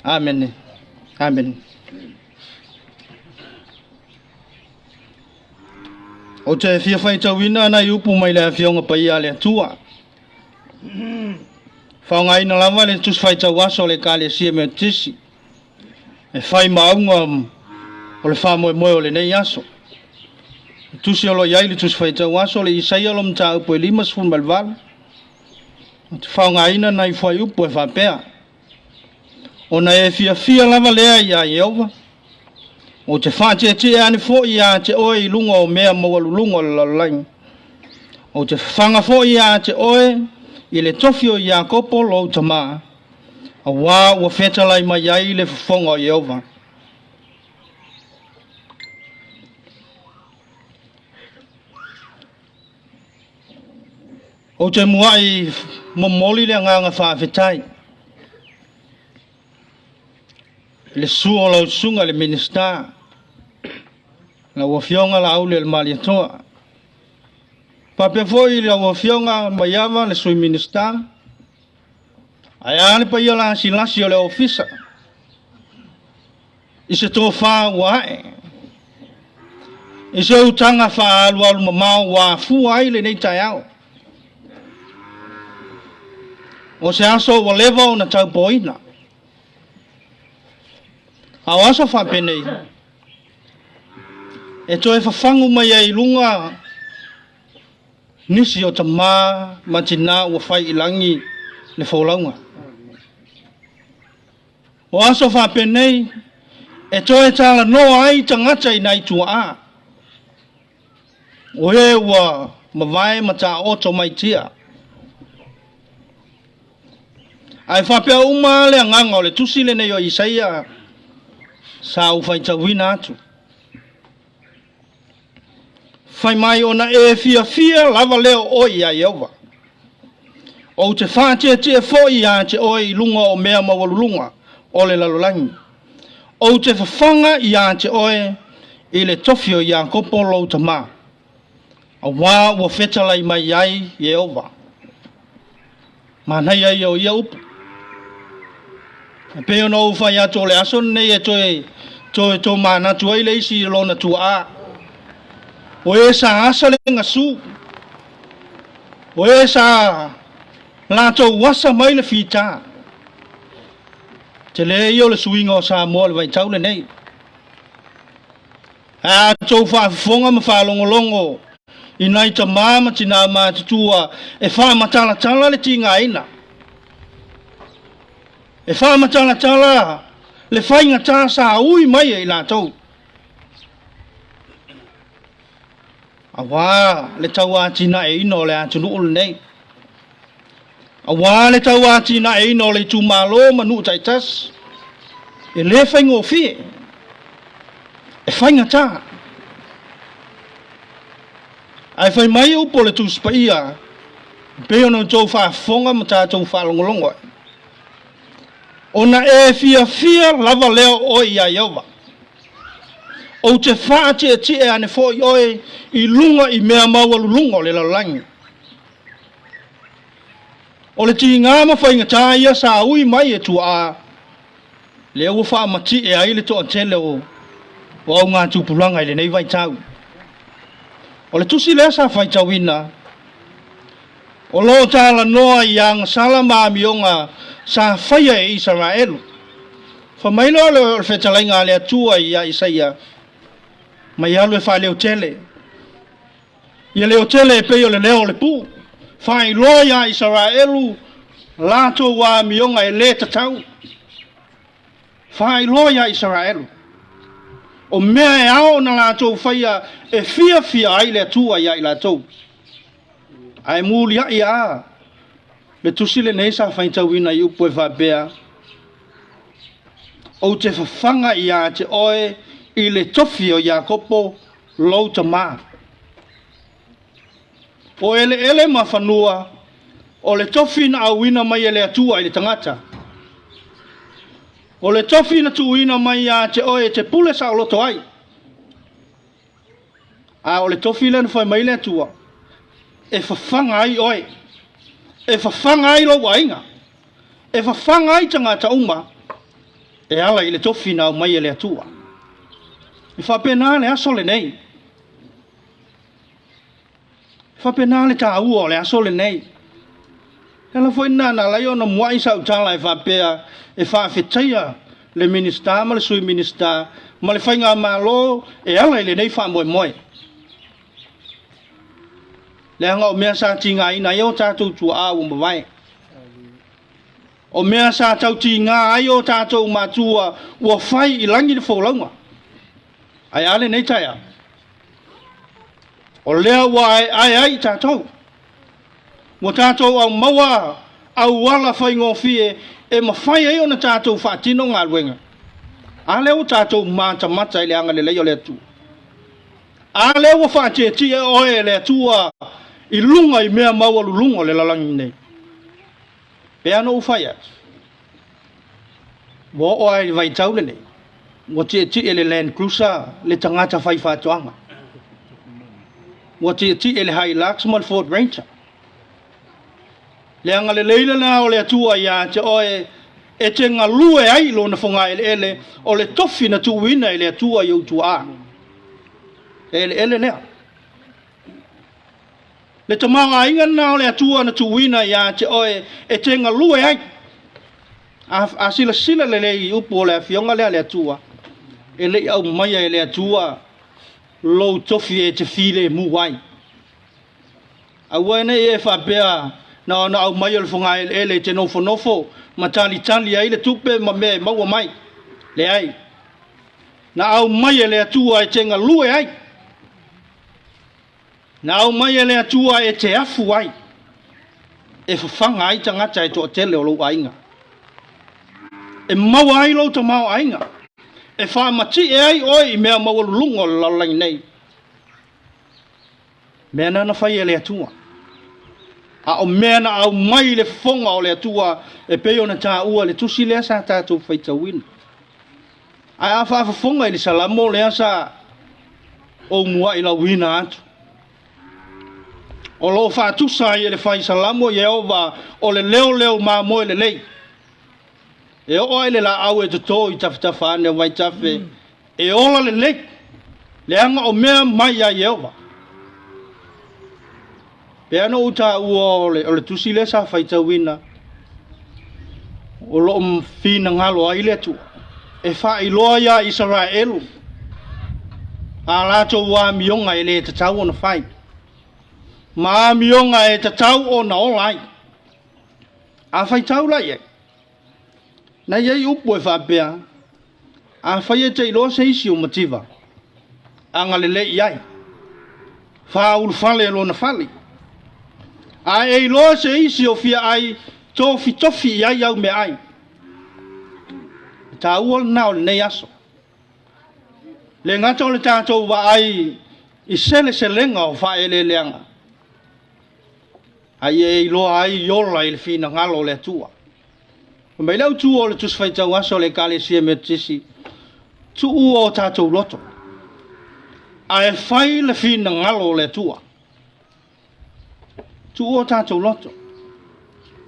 Amene. Amene. Ou te fia faitauina nai upu mai le Afioga Paia a le Atua. Faaaogaina lava le Tusi Faitau Aso a le Ekalesia Metotisi e fai ma auga o le faamoemoe o lenei aso. Le tusi o lo o i ai le Tusi Faitau Aso o le Isaia lo mataupu e 58, ou te faaaogaina nai fuaiupu e faapea, Ona e fiafia lava lea iā Ieova, ou te faatietie ane foi ia te oe i luga o mea maualuluga o le lalolagi. Ou te fafaga foi ia te oe i le tofi o Iakopo lou tamā, auā ua fetalai mai ai le fofoga o Ieova. Ou te muai momoli le agaga faafetai i le susu o lau susuga i le Minisita, lau Afioga Laauli o le Malietoa, faapea foi i lau Afioga Maiava le Sui Minisita, ae a le paia lasilasi o le Ofisa i se tofa ua ae, i se utaga faaalualu mamao ua afua ai lenei taeao. O se aso ua leva ona taupoina. A o aso faapenei, e toe fafagu mai ai i luga nisi o tamā ma tinā ua fai i lagi le folauga. O aso faapenei e toe talanoa ai tagata i nai tuaa, o e ua mavae ma taoto mai tia. Ae faapea uma le agaga o le tusi lenei o Isaia sa ou faitauina atu. Fai mai ona e fiafia lava lea o oe iā Ieova. Ou te faatietie foi iā te oe i luga o mea maualuluga o le lalolagi. Ou te fafaga iā te oe i le tofi o Iakopo lou tamā, auā ua fetalai mai ai Ieova. Manaia ia o ia upu. E pei ona ou fai atu o le aso lenei e toe toe tomanatu ai le isi i lona tuaa. O e sa asa le gasu. O e sa latou asa mai le fita. Tele ia o le suiga o Samoa i le vaitau lenei. Ae a outou faafofoga ma faalogologo i nai tamā ma tinā matutua e faamatalatala le tigaina, e faamatalatala le faigatā sa ui mai e i latou, auā le tauatinaeina o le atunuu lenei, auā le tauatinaeina o le itumalo ma nuu taitasi, e le faigofie, e faigata. Ae fai mai upu o le Tusi Paia, e pei ona outou faafofoga ma tatou faalogologo ai, Ona e fiafia lava lea o oe iā Ieova. Ou te faatietie ane foi oe i luga i mea maualuluga o le lalolagi. O le tiga ma faigata ia sa ui mai e tuaa, lea ua faamatie ai le toatele o augatupulaga i lenei vaitau. O le tusi lea sa faitauina, o lo o talanoa i agasala ma amioga sa faia e Isaraelu. Fai mai loa o le fetalaiga a le Atua ia Isaia, Mai alu e faaleotele. Ia leotele e pei o le leo o le pū. Faailoa iā Isaraelu latou amioga e lē tatau. Faailoa iā Isaraelu o mea e ao ona latou faia e fiafia ai le Atua iā i latou. Ae muliaʻi a le tusi lenei sa faitauina i upu e faapea, Ou te fafaga iā te oe i le tofi o Iakopo lou tamā. O eleele ma fanua, o le tofi na auina mai e le Atua i le tagata. O le tofi na tuuina mai ia te oe e te pule saoloto ai. A o le tofi lea na fai mai le Atua, e fafaga ai oe, e fafaga ai lou aiga, e fafaga ai tagata uma. E ala i le tofi na aumai e le Atua. E faapena le aso lenei. E faapena le taua o le aso lenei. E ala foi lena na ala ai ona muai sau tala e faapea e faafetaia le Minisita ma le Sui Minisita ma le Faigamalo e ala i lenei faamoemoe. Leaga o mea sa tigaina ai o tatou tuaa ua mavae. O mea sa tau tiga ai o tatou matua ua fai i lagi le folauga. Ae a lenei taeao? O lea ua aeae ai i tatou. Ua tatou aumaua auala faigofie e mafai ai ona tatou faatino galuega. A lea ua tatou matamata i le agalelei o le Atua. A lea ua faatietie oe e le Atua i luga i mea maualuluga o le lalolagi nei. Pei lava ona ou fai atu, ua oo lava i le vaitau lenei, ua tietie le Land Cruiser le tagata faifaatoaga. Ua tietie le Hilux ma le Ford Ranger. Le agalelei lena o le Atua ia te oe e te galue ai i lona fogaeleele o le tofi na tuuina e le Atua i ou tuaa. E eleele lea. Le tamaoaiga lena o le Atua na tuuina ia te oe e te galue ai. A, a silasila lelei i upu o le afioga lea a le Atua, e le i aumaia e le Atua lou tofi e te filemu ai. Aua ne i e faapea na ona aumai o le fogaeleele e te nofonofo ma talitali ai le tupe ma mea e maua mai. Leai. Na aumai e le Atua e te galue ai. Na aumai e le Atua e te afu ai, e fafaga ai tagata e toatele o lou aiga, e maua ai lou tamaoaiga, e faamatie ai oe i mea maualuluga o le lalolagi nei. Mea na na fai e le Atua. A o mea na aumai i le fofoga o le Atua e pei ona taua i le tusi lea sa tatou faitauina. Ae a faafofoga i le Salamo lea sa ou muai lauina atu, o lo o faatusa ai e le fai Salamo Ieova o le leoleo mamoe lelei, e oo ai le laau e toto i tafatafa ane o vaitafe, e ola lelei, leaga o mea mai ia Ieova. Pei ona ou taua o le, o le tusi lea sa faitauina, o lo o finagalo ai le Atua e faailoa iā Isaraelu a latou amioga e le tatau ona fai, ma amioga e tatau ona ola ai. A faitau la i ai, na i ai upu e faapea, Afai e te iloa se isi o mativa, agalelei i ai, faaulufale lona fale. A e iloa se isi o fia ai, tofitofi i ai au meaai. E taua lena o lenei aso. Le gata o le tatou vaai i seleselega o faaeleeleaga, a ia e iloa ai ola i le finagalo o le Atua. Fai mai le autu o le Tusi Faitau Aso a le Ekalesia Metotisi, Tuua o tatou loto, ae fai le finagalo o le Atua. Tuua o tatou loto.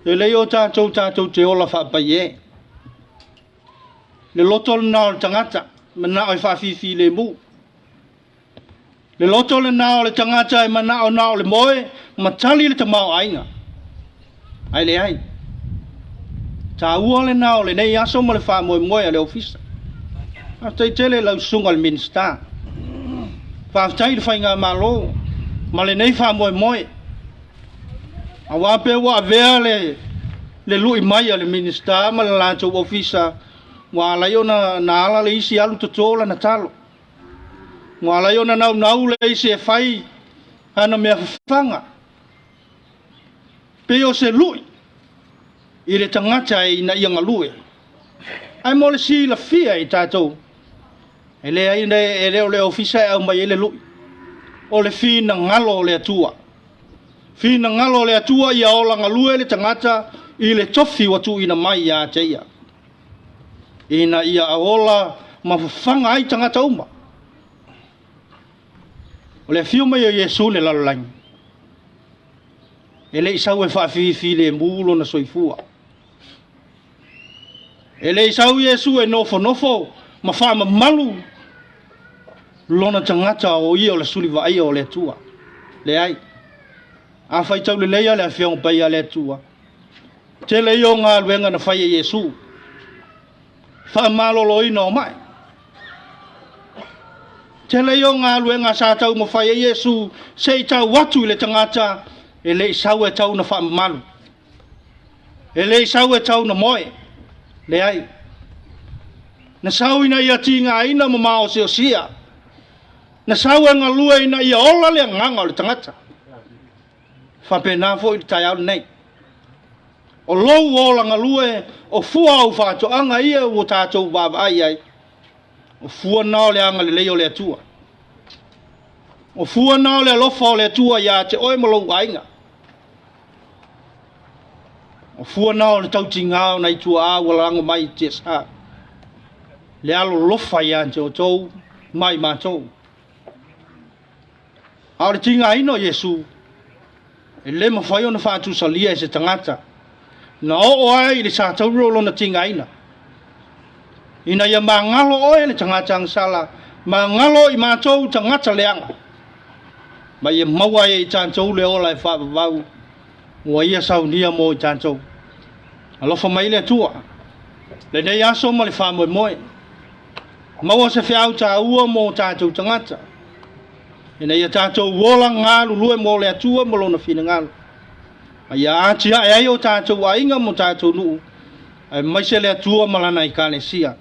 E lelei o tatou tatou te ola faapaie. Le loto lena o le tagata, manao e faafifilemu. Le loto lena o le tagata e manao na o le moe ma tali le tamaoaiga. Ae leai. Taua lena o lenei aso ma le faamoemoe a le Ofisa. Faafetai tele i lau susuga i le Minisita. Faafetai i le Faigamalo ma lenei faamoemoe. Aua pe ua avea le, le lui mai a le Minisita ma le latou Ofisa, ua ala ai ona na ala le isi alu toto lana talo. Ua ala ai ona naunau le isi e fai ana mea fafaga, pei o se lui i le tagata ina ia galue. Ae mo le silafia e tatou, e leai e le o le ofisa e aumai ai le lui, o le finagalo o le Atua. Finagalo o le Atua ia ola galue le tagata i le tofi ua tuuina mai ia te ia. ina ia ola ma fafaga ai tagata uma. O le afio mai o Iesu i le lalolagi, e le i sau e faafilemu lona soifua. E le i sau Iesu e nofonofo ma faamamalu lona tagata o ia o le suli vaaia o le Atua. Leai. A faitau lelei lava le Afioga Paia a le Atua, tele ia o galuega na fai e Iesu, faamaloloina o mai. Tele ia o galuega sa taumafai ai Iesu se i tau atu i le tagata e le i sau e tau na faamamalu. E le i sau e tau na moe. Leai. Na sau ina ia tigaina ma maosiosia. Na sau e galue ina ia ola le agaga o le tagata. E faapena foi le taeao lenei. O lou ola galue, o fua o au faatoaga ia ua tatou vaavaai i ai, o fua na o le agalelei o le Atua. O fua na o le alofa o le Atua ia te oe ma lou aiga. O fua na o le tautiga o nai tuaa ua lago mai i tiasa. Le alolofa ia te outou ma i matou. A o le tigaina o Iesu, e le mafai ona faatusalia e se tagata. Na oo ai i le satauro lona tigaina. Ina ia magalo oe le tagata agasala, magalo i matou tagata leaga, ma ia maua ai e i tatou le ola e faavavau ua ia saunia mo i tatou. Alofa mai le Atua, lenei aso ma le faamoemoe. Maua se feau taua mo tatou tagata, ina ia tatou ola galulue mo le Atua ma Lona finagalo, ma ia atiae ai o tatou aiga ma o tatou nuu, aemaise le Atua ma Lana Ekalesia.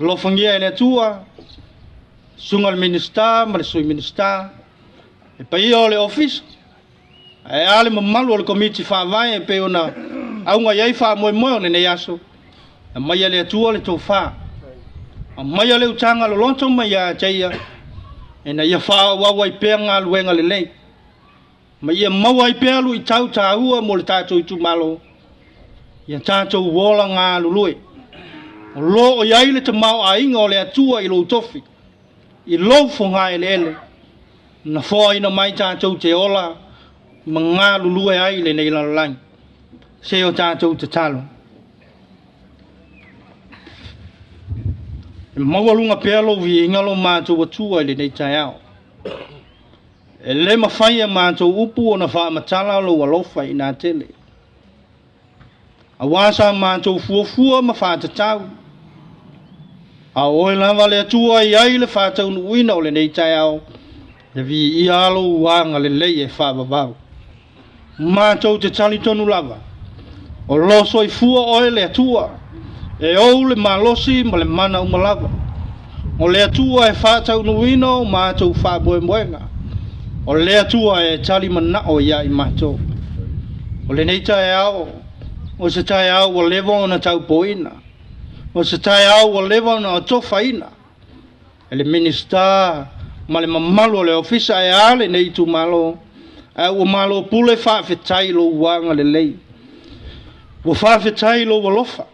Alofagia e le Atua, susuga i le Minisita ma le Sui Minisita, le paia o le Ofisa, ae a le mamalu o le Komiti Faavae e pei ona auga i ai faamoemoe o lenei aso, aumaia le Atua le tofa, aumaia le utaga loloto mai ia te Ia, ina ia faaauau ai pea galuega lelei, ma ia maua ai pea luitau taua mo le tatou itumalo, ia tatou ola galulue. O lo o i ai le tamaoaiga o le Atua i lou tofi, i lou fogaeleele, na foaina mai tatou te ola ma galulue ai i lenei lalolagi. Se o tatou tatalo. E maualuga pea lou viiga lo matou Atua i lenei taeao. E le mafai e matou upu ona faamatala lou alofa inā tele. Aua sa matou fuafua ma faatatau, a o oe lava le Atua e i ai le faataunuuina o lenei taeao, e viia lou agalelei e faavavau. Matou te talitonu lava, o lo soifua oe le Atua, e ou le malosi ma le mana uma lava. O le Atua e faataunuuina o matou faamoemoega, o le Atua e tali manao ia i matou. O lenei taeao, o se taeao ua leva ona taupoina, o se taeao ua leva ona atofaina e le Minisita ma le mamalu o le Ofisa ae a lenei itumalo, ae ua malo pule faafetai lou agalelei. Ua faafetai lou alofa.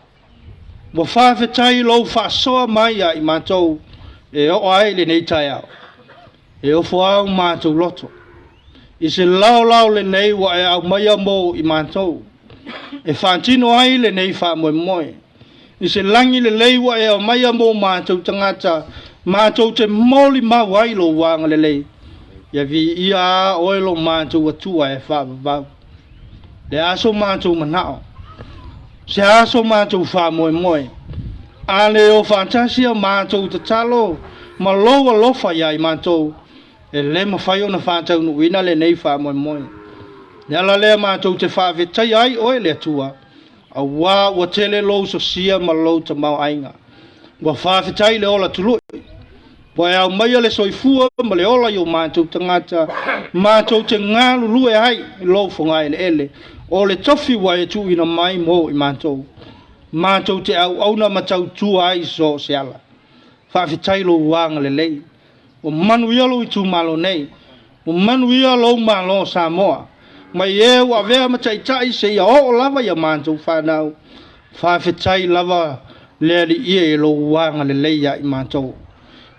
Ua faafetai lou faasoa mai ia i matou e oo ai lenei taeao. E ofo au matou loto i se laolao lenei ua e aumaia mo i matou e faatino ai lenei faamoemoe. I se lagi lelei ua e aumaia mo matou tagata, matou te molimau ai lou agalelei. Ia viia a oe lo matou Atua e faavavau. Le a so matou manao, se a so matou faamoemoe, a le o faatasi a matou tatalo ma lou alofa ia i matou, e le mafai ona faataunuuina lenei faamoemoe. Le ala lea matou te faafetaia ai oe le Atua, auā ua tele lou sosia ma lou tamaoaiga. Ua faafetai le ola tului. Ua e aumaia le soifua ma le ola i o matou tagata, matou te galulue ai i lou fogaeleele, o le tofi ua e tuuina mai mo i matou, matou te auauna ma tautua ai i so o se ala. Faafetai lou agalelei. Ua manuia lou itumalo nei. Ua manuia lou Malo o Samoa. Mai e ua avea ma taitai seia oo lava i a matou fanau. Faafetai lava le Alii e i lou agalelei ia i matou.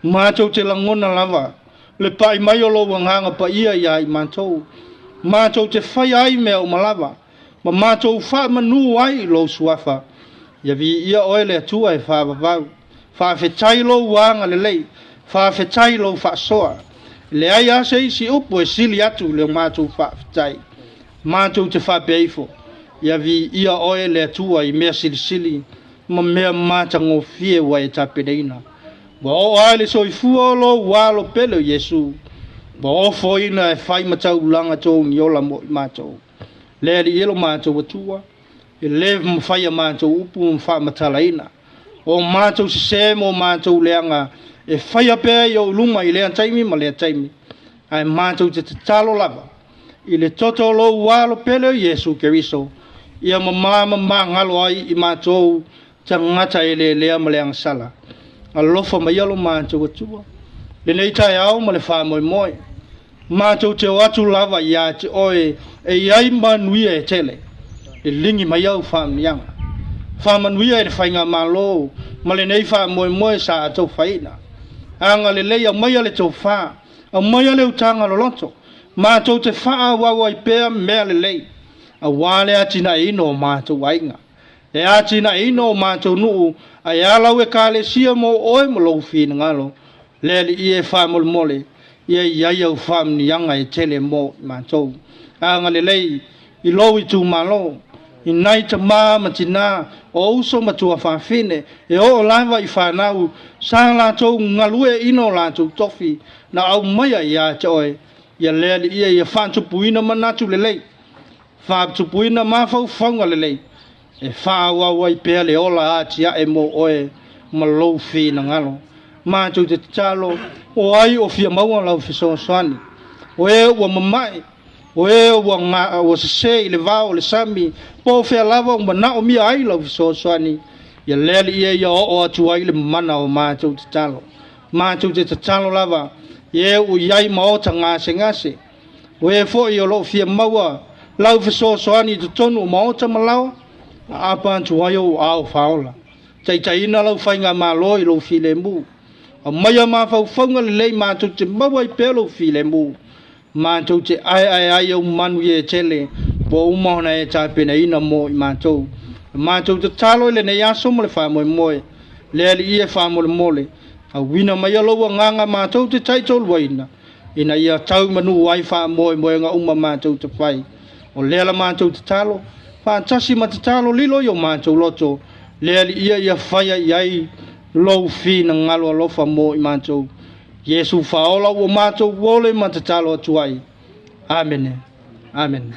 Matou te lagona lava le pai mai o lou Agaga Paia ia i matou. Matou te faia ai mea uma lava ma matou faamanu ai i lou Suafa. Ia viia oe le Atua e faavavau. Faafetai lou agalelei, faafetai lou faasoa. E leai lava se isi upu e sili atu i le matou faafetai. Matou te faapea ifo, ia viia oe le Atua i mea silisili ma mea matagofie ua e tapenaina. Ua oo lava i le soifua o lou Alo pele o Iesu, ua ofoina e fai ma taulaga togiola mo i matou. Le Alii e lo matou Atua, e le mafai a matou upu ma faamatalaina o matou sesē ma o matou leaga e faia pea i ou luma i lea taimi ma lea taimi, ae matou te tatalo lava i le toto o lou Alo pele o Iesu Keriso, ia mamā ma magalo ai i matou tagata e lelea ma le agasala. Alofa maia lo matou Atua, lenei taeao ma le faamoemoe. Matou te o atu lava ia te oe e i ai manuia e tele. Liligi mai au faamanuiaga. Faamanuia i le faigamalo ma lenei faamoemoe sa atofaina. Agalelei, aumaia le tofa, aumaia le utaga loloto. Matou te faaauau ai pea mea lelei, aua le atinaeina o matou aiga, le atinaeina o matou nuu, ae a lau Ekalesia mo oe ma lou finagalo. Le Alii e, faamolemole, ia i ai au faamanuiaga e tele mo i matou. Agalelei i lou itumalo, i nai tama ma tina, o uso ma tuafafine, e oo lava i fanau, sa latou galueaiina o latou tofi, na aumaia ia te oe. Ia le Alii e, ia faatupuina manatu lelei, faatupuina mafaufauga lelei, e faaauau ai pea le ola atiae mo oe ma lou finagalo. Matou te tatalo, o ai o fia maua lau fesoasoani, o e ua mamae, o e ua sese i le vao o le sami, po o fea lava ua manaomia ai lau fesoasoani, ia le Alii e, ia oo atu ai le mana o matou tatalo. Matou te tatalo lava i e ua i ai maota gasegase, o e foi o lo o fia maua lau fesoasoani i totonu o maota ma laoa, aapa atu ai ou aao faaola. Taitaiina lau faigamalo i lou filemu. Aumaia mafaufauga lelei matou te maua ai pea lou filemu. Matou te aeae ai au manuia e tele ua uma ona e tapenaina mo i matou. Matou tatalo i lenei aso ma le faamoemoe. Le Alii e, faamolemole, auina maia lou agaga matou te taitoluaina, ina ia tau manu ai faamoemoega uma matou te fai. O lea la matou tatalo, faatasi ma tatalo lilo i o matou loto, le Alii ia faia i ai lou finagalo alofa mo i matou. Iesu faaola ua matou ole ma tatalo atu ai. Amene. Amene.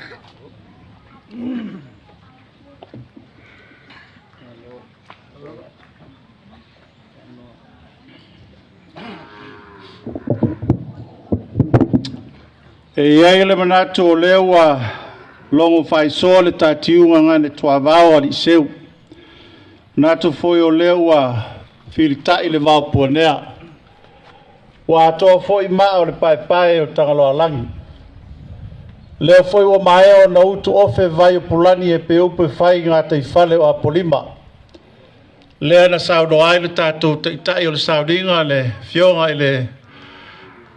E i ai le manatu o lea ua logo faaisoa le tatiuga gane tuavao aliiseu. Manatu foi o lea ua filitai le vao puanea. Ua atoa foi maa o le paepae o Tagaloaalagi. Lea foi ua maea ona utu ofe vai o pulani e pe upu e fai i gataifale o Apolima. Lea na saunoa ai le tatou taitai o le sauniga, le afioga i le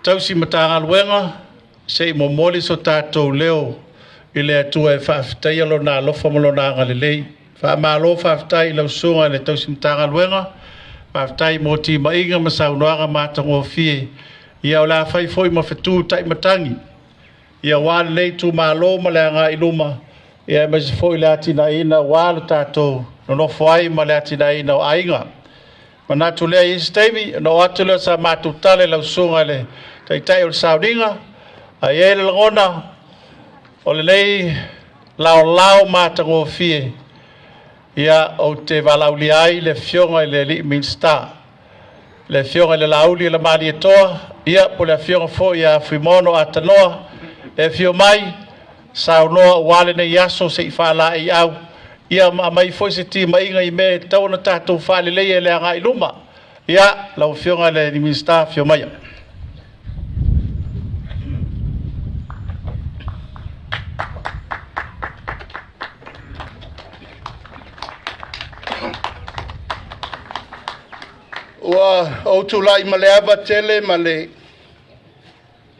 tausi Matagaluega, se i momoli so tatou leo i le Atua e faafetaia lona alofa ma lona agalelei. Faamalo faafetai i lau susuga i le tausi Matagaluega, faafetai mo timaiga ma saunoaga matagofie. Ia o le a fai foi ma fetu taimatagi, ia aua lenei itumalo ma le agai i luma, ia aemaise foi le atinaeina aua lo tatou nonofo ai ma le atinaeina o aiga. Manatu lea i isi taimi, ona oo atu lea o sa matou tala i lau susuga i le taitai o le sauniga, ae i ai le lagona o lenei laolao matagofie, ia ou te valaaulia ai le afioga i le alii Minisita, le afioga i le Laauli Malietoa, ia po o le afioga foi ia Fuimaono Atanoa, e afio mai, saunoa aua lenei aso se i faalaeiau, ia ma aumai foi se timaiga i mea e tatau ona tatou faaleleia i le agai i luma. Ia, lau afioga i le Minisita, afio maia. Ua ou tulai ma le ava tele ma le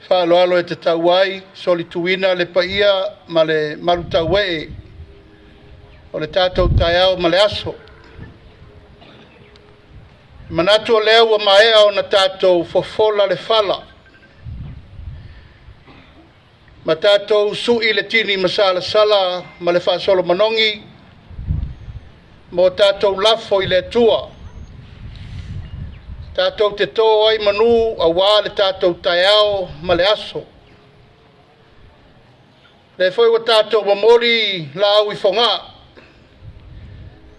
faaaloalo e tatau ai solituina le paia ma le malutauee o le tatou taeao ma le aso. Manatu o lea ua maea ona tatou fofola le fala ma tatou sui le tini masalasala ma le faasolo manogi mo tatou lafo i le Atua. Tatou te tō ai manu auā le tatou taeao ma le aso. Lea foi ua tatou momoli laau i Fogaa,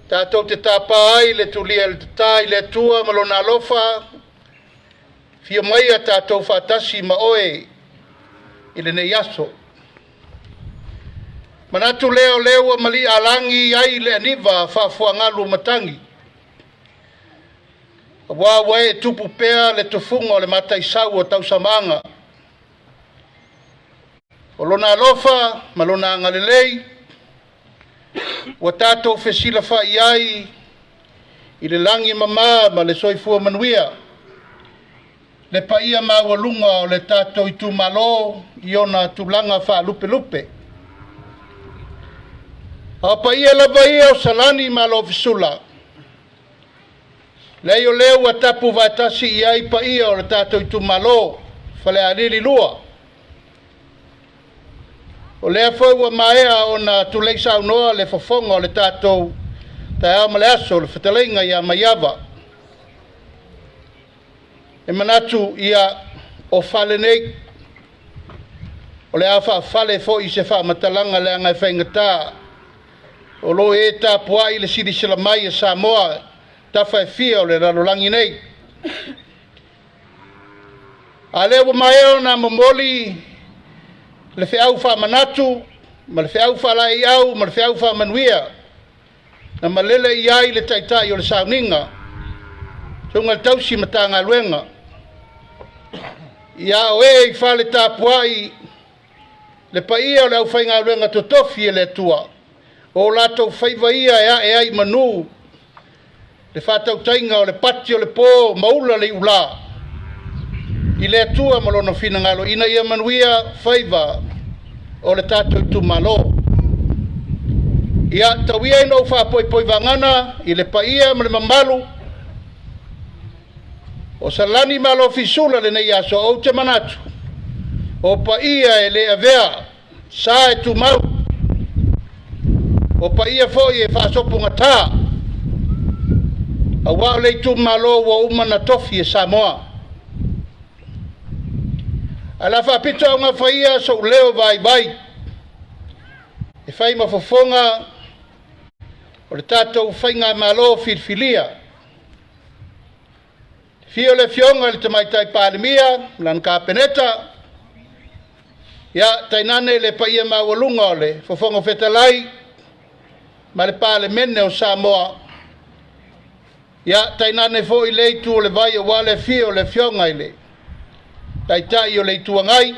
tatou te tapa ai le tulia i le tata i le Atua ma Lona alofa, fia maia tatou faatasi ma oe i lenei aso. Manatu lea o lea ua malia alagi ai le aniva faafuagalu o matagi, aua ua e tupu pea le tufuga o le mataisau o tausamaaga. O lona alofa ma lona agalelei ua tatou fesilafai ai i le lagi e mama ma le soifua manuia, le paia maualuga o le tatou itumalo i ona tulaga faalupelupe. A o paia lava ia o Salani ma Alofisula, leai o lea ua tapu vaetasi i ai paia o le tatou itumalo Falealili 2. O lea foi ua maea ona tulei saunoa le fofoga o le tatou taeao ma le aso, le fetalaiga ia Maiava. E manatu ia o fale nei, o le a faafale foi se faamatalaga leaga e faigata o lo o e tapuai le silasila mai e Samoa tafa e fia o le lalolagi nei. A lea ua maea ona momoli le feau faamanatu ma le feau faalaeiau ma le feau faamanuia na malele i ai le taitai o le sauniga, susuga i le tausi Matagaluega, ia o e i fale tapuai le paia o le aufaigaluega totofi e le Atua, o latou faiva ia e ae ai manu le faatautaiga o le pati o le po maula le iulā i le Atua ma lona finagalo ina ia manuia faiva o le tatou itumalo. Ia tau ia ina ou faapoipoi vagana i le paia ma le mamalu o Salani ma Alofisula lenei aso, ou te manatu o paia e le avea sa e tumau, o paia foi e faasopogata, aua o le itumalo ua uma na tofi e Samoa. Ae o le a faapito augafa ia sou leo vaivai e fai ma fofoga o le tatou faigamalo filifilia. Fio le afioga i le Tamaitai Palemia, lana Kapeneta, ia tainane le paia maualuga o le Fofoga Fetalai ma le Palemene o Samoa, ia tainane foi le itu o le vai aua le afio o le afioga i le Taitai o le Itu Agai,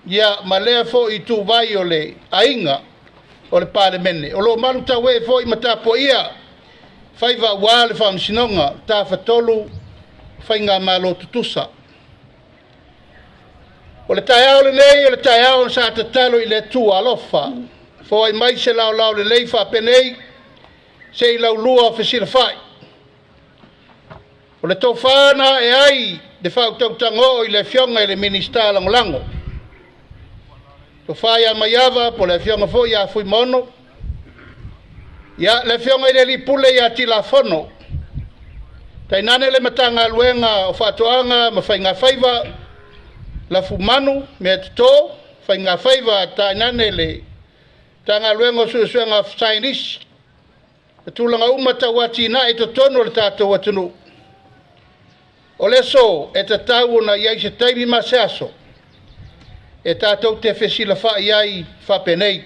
ia ma lea foi ituvai o le aiga o le Palemene. O lo o malutauee foi ma tapuaia faiva aua le faamasinoga Tafatolu Faigamalo Tutusa. O le taeao lenei o le taeao sa tatalo i le Atua alofa, foai mai se laolao lelei faapenei se i laulua fesilafai. O le tofa na ae ai le faautautaga oo i le afioga i le Minisita Lagolago, tofa ia Maiava po o le afioga foi ia Fuimaono, ia le afioga i le Alii Pule ia Tilafono, tainane le Matagaluega o Faatoaga ma Faigafaiva, Lafumanu, Mea Toto, Faigafaiva, tainane le Matagaluega o Suesuega Saienisi, ma tulaga uma tau atinae i totonu o le tatou atunuu. O le aso e tatau ona i ai se taimi ma se aso e tatou te fesilafai ai faapenei.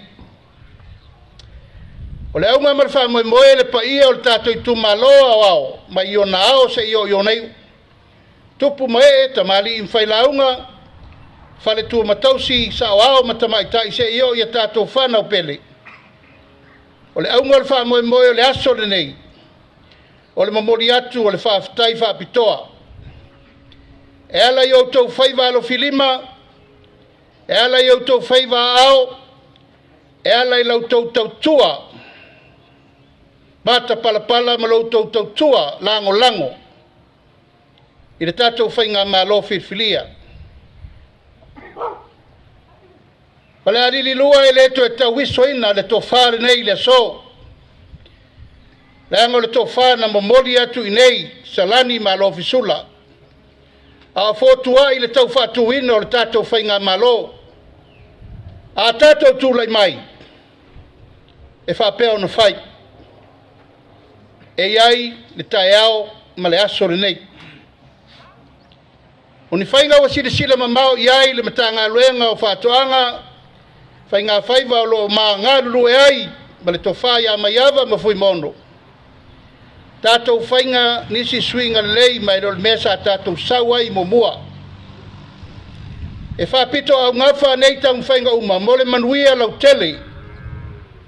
O le auga ma le faamoemoe le paia o le tatou itumalo aoao mai ona ao seia oo i ona iu, tupu ma ee, tamalii ma failauga, faletua ma tausi, saoao ma tamaitai seia oo i a tatou fanau pele. O le auga o le faamoemoe o le aso lenei, o le momoli atu o le faafetai faapitoa e ala i outou faiva alofilima, e ala i outou faiva aao, e ala i la outou tautua matapalapala ma la outou tautua lagolago. i le tatou Faigamalo filifilia. Falealili 2 e le toe tauisoina le tofa lenei i le aso, leaga o le tofa na momoli atu i nei Salani ma Alofisula, a o fotuai le tau faatuina o le tatou Faigamalo. A tatou tulai mai, e faapea ona fai. E i ai le taeao ma le aso lenei. O ni faiga ua silasila mamao i ai le Matagaluega o Faatoaga, Faiga Faiva o lo o ma galulue ai ma le tofa ia Maiava ma Fuimaono, tatou faiga nisi suiga lelei mai lo le mea sa tatou sau ai muamua. E faapito augafa nei taumafaiga uma mo le manuia lautele,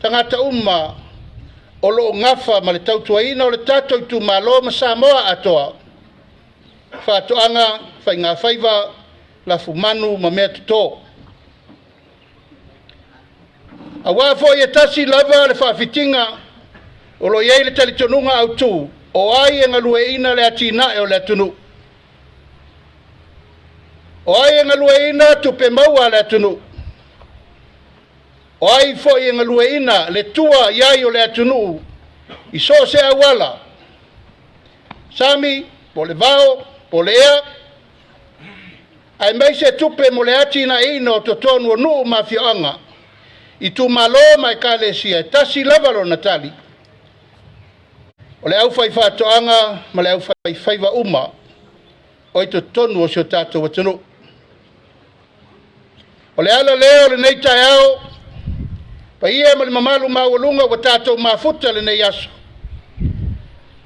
tagata uma o lo o gafa ma le tautuaina o le tatou itumalo ma Samoa atoa, faatoaga, faiga faiva, lafumanu ma mea toto. Aua foi e tasi lava le faafitiga o lo o i ai le talitonuga autu o ai e galueaiina le atinae o le atunuu. O ai e galueaiina tupe maua a le atunuu. O ai foi e galueaiina le tua i ai o le atunuu i so o se auala, sami, po o le vao, po o le ea, aemaise tupe mo le atinaeina o totonu o nuu ma afioaga, itumalo ma ekalesia, e tasi lava lona tali, o le aufaifaatoaga ma le aufaifaiva uma o i totonu o si o tatou atunuu. O le ala lea o lenei taeao, paia ma le mamalu maualuga ua tatou mafuta lenei aso,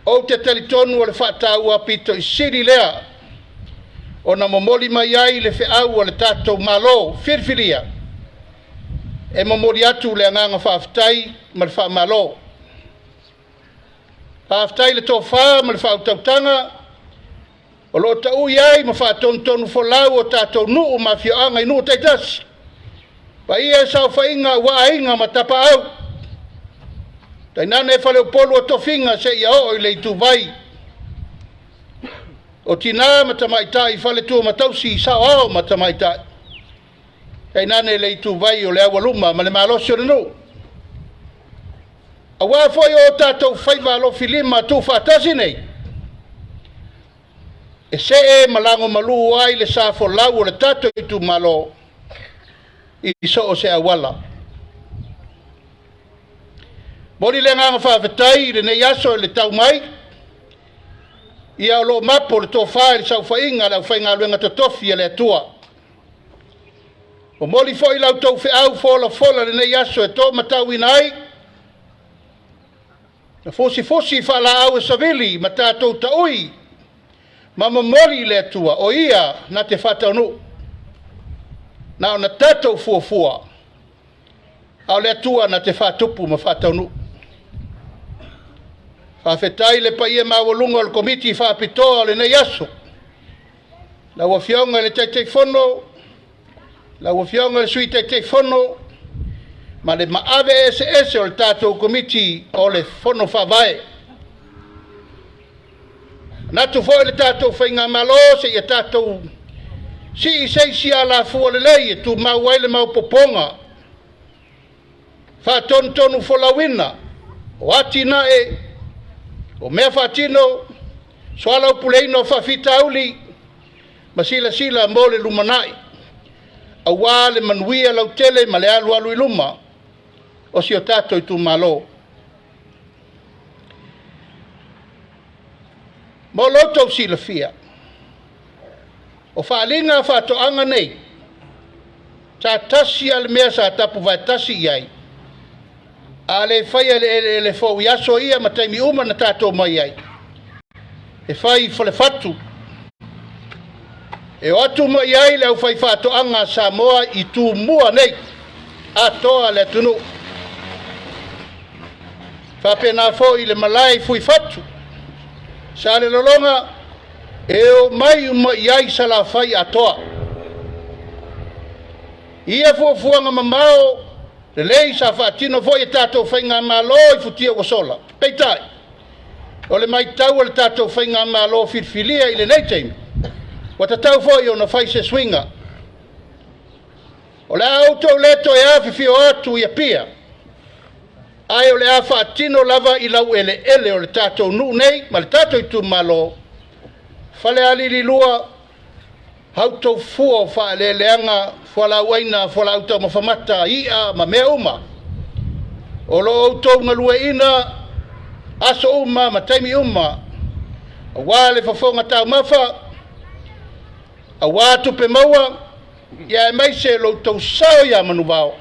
ou te talitonu o le faataua pito i sili lea ona momoli mai ai le feau a le tatou Malo filifilia, e momoli atu le agaga faafetai ma le faamalo. Faafetai le tofa ma le faautautaga o lo o taui ai ma faatonutonu folau o tatou nuu ma afioaga i nuu taitasi. Paia e saofaiga ua aiga ma tapaau. Tainane faleupolu o tofiga seia oo i le ituvai. O tina ma tamaitai faletua ma tausi, saoao ma tamaitai. Tainane le ituvai o le aualuma ma le malosi o le nuu. Aua foi o tatou faiva alofilima tuufaatasi nei, e see ma lagomalu ai le sa folau o le tatou itumalo i so o se auala. Moli le agaga faafetai i lenei aso i le tau mai, ia o lo o mapo le tofa i le saofaiga a le aufaigaluega totofi a le Atua. Momoli foi la outou feau folafola lenei aso e tōmatauina ai, na fusifusi faalaau e savili ma tatou taui ma momoli i le Atua, o ia na te faataunuu. Na ona tatou fuafua, a o le Atua na te faatupu ma faataunuu. Faafetai le paia maualuga o le Komiti Faapitoa o lenei aso. Lau Afioga i le Taitaifono, lau Afioga i le Sui Taitaifono, ma le maave eseese o le tatou Komiti o le Fono Faavae. Manatu foi le tatou Faigamalo seia tatou sii se isi alafua lelei e tumau ai le maopoopoga, faatonutonu folauina o atinae, o mea faatino, soalaupuleina o faafitauli, ma silasila mo le lumanai, aua le manuia lautele ma le alualu i luma o si o tatou itumalo. Mo lo outou silafia, o faaaliga faatoaga nei, sa tasi lava le mea sa tapu vaetasi i ai, a le faia le eleele fou i aso ia ma taimi uma na tatou mai ai, e fai i Falefatu, e o atu mai ai le aufaifaatoaga a Samoa i Tumua nei, atoa le atunuu. Faapena foi le malae i Fuifatu, Salelologa, e o mai uma i ai Salafai atoa. Ia fuafuaga mamao lelei sa faatino foi e tatou Faigamalo i futia ua sola. Peitai, o le matau a le tatou Faigamalo filifilia i lenei taimi, Ua tatau foi ona fai se suiga. O le a outou le toe afifio atu i Apia, ae o le a faatino lava i laueleele o le tatou nuu nei ma le tatou itumalo, Falealili 2, hautoufua o faaeleeleaga, fualaauaina, fualaau taumafa mata, i'a ma mea uma. O lo o outou galueaiina aso uma ma taimi uma, aua le fofoga taumafa, aua tupe maua, ia aemaise lo outou sao ia Manuvao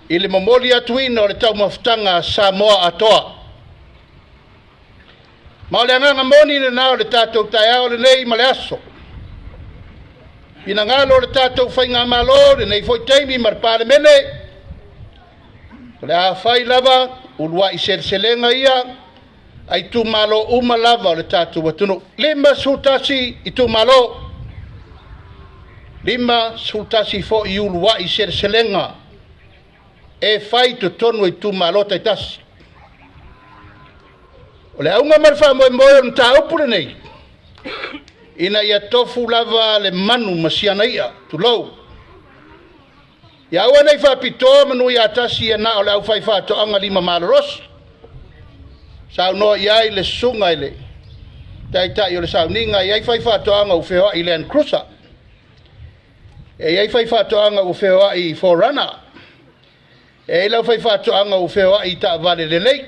i le momoli atuina o le taumafataga a Samoa atoa. Ma o le agaga moni lena o le tatou taeao lenei ma le aso. Finagalo o le tatou faigamalo lenei foi taimi ma le Palemene, o le a fai lava uluai seleselega ia a itumalo uma lava o le tatou atunuu. 51 itumalo, 51 foi uluai seleselega e fai i totonu o itumalo taitasi. O le auga ma le faamoemoe o le mataupu lenei, ina ia tofu lava le manu ma siana i'a, tulou. Ia aua nei faapitoa manu ia tasi ia na o le aufaifaatoaga lima malolosi. Saunoa i ai le susuga i le taitai o le sauniga, e i ai faifaatoaga ua feoai i Land Cruiser, e i ai faifaatoaga ua feoai i 4Runner, e i ai le aufaifaatoaga ua feoai i taavale lelei.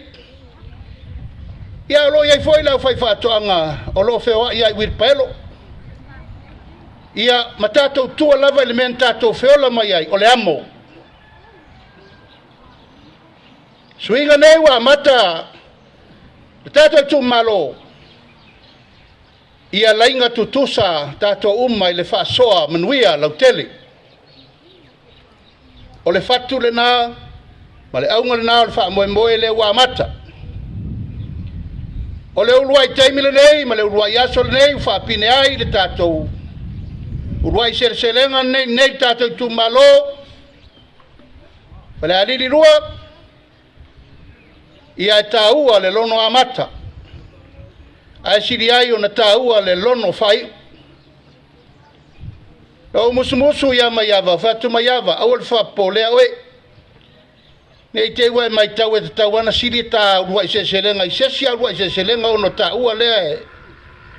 Ia, o lo o i ai foi le aufaifaatoaga o lo o feoai ai i uilipaelo. Ia, ma tatou tua lava i le mea na tatou feola mai ai, o le amo. Suiga nei ua amata le tatou itumalo, ia laiga tutusa tatou uma i le faasoa manuia lautele. O le fatu lena ma le auga lena o le faamoemoe lea ua amata. O le uluai taimi lenei ma le uluai aso lenei ua faapine ai le tatou uluai seleselega lenei nei tatou itumalo, Falealili 2, ia e taua le lono amata, ae sili ai ona taua le lono faaiu. Na ou musumusu ia Maiava, fai atu Maiava, aua le faapopolea oe. Ne i te i ua e matau e tatau lava ona sili ta uluai seleselega i se isi uluai seleselega ona taua lea e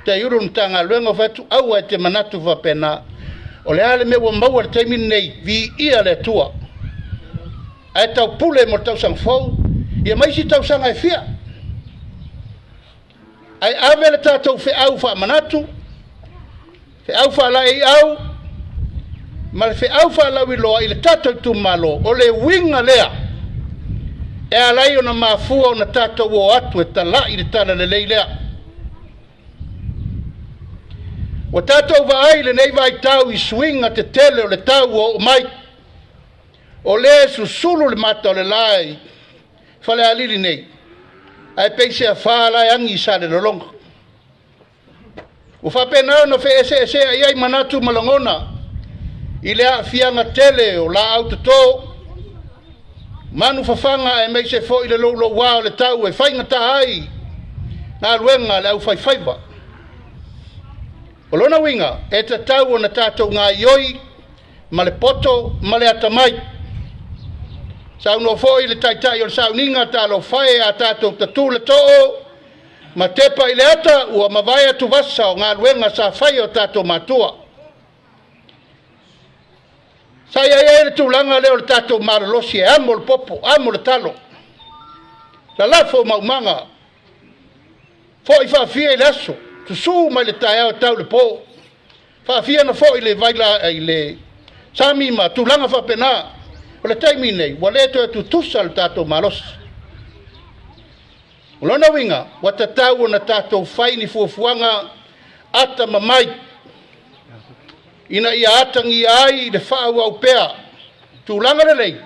Taiulu le Matagaluega, fai atu, aua e te manatu faapena. O le a le mea ua maua i le taimi lenei, viia le Atua. Ae taupule mo le tausaga fou, ia ma isi tausaga e fia. Ae ave le tatou feau faamanatu, feau faalaeiau, ma le feau faalauiloa i le tatou itumalo. O le uiga lea e ala ai ona mafua ona tatou o atu e tala'i le talalelei lea. Ua tatou vaai i lenei vaitau i suiga tetele o le tau ua oo mai. O lea e susulu le mata o le la i Falealili nei, ae pei se afa la e agi i Salelologa. Ua faapena ona feeseeseai ai manatu ma lagona i le aafiaga tele o laau toto, manu fafaga aemaise foi le louloua o le tau e faigata ai galuega a le aufaifaiva. O lona uiga, e tatau ona tatou gaoioi ma le poto ma le atamai. Saunoa foi le taitai o le sauniga, talofa e a tatou tatu le too ma tepa i le ata, ua mavae atuvasa o galuega sa fai e o tatou matua. Sa i ai ai le tulaga lea o le tatou malolosi e amo le popo, amo le talo, lalafo maumaga, foi faafia i le aso, susu mai le taeao tau le po, faafia na foi le vaila i le sami ma tulaga faapena. O le taimi nei, ua le toe tutusa le tatou malosi. O lona uiga, ua tatau ona tatou fai ni fuafuaga atamamai ina ia atagia ai le faaauau pea tulaga lelei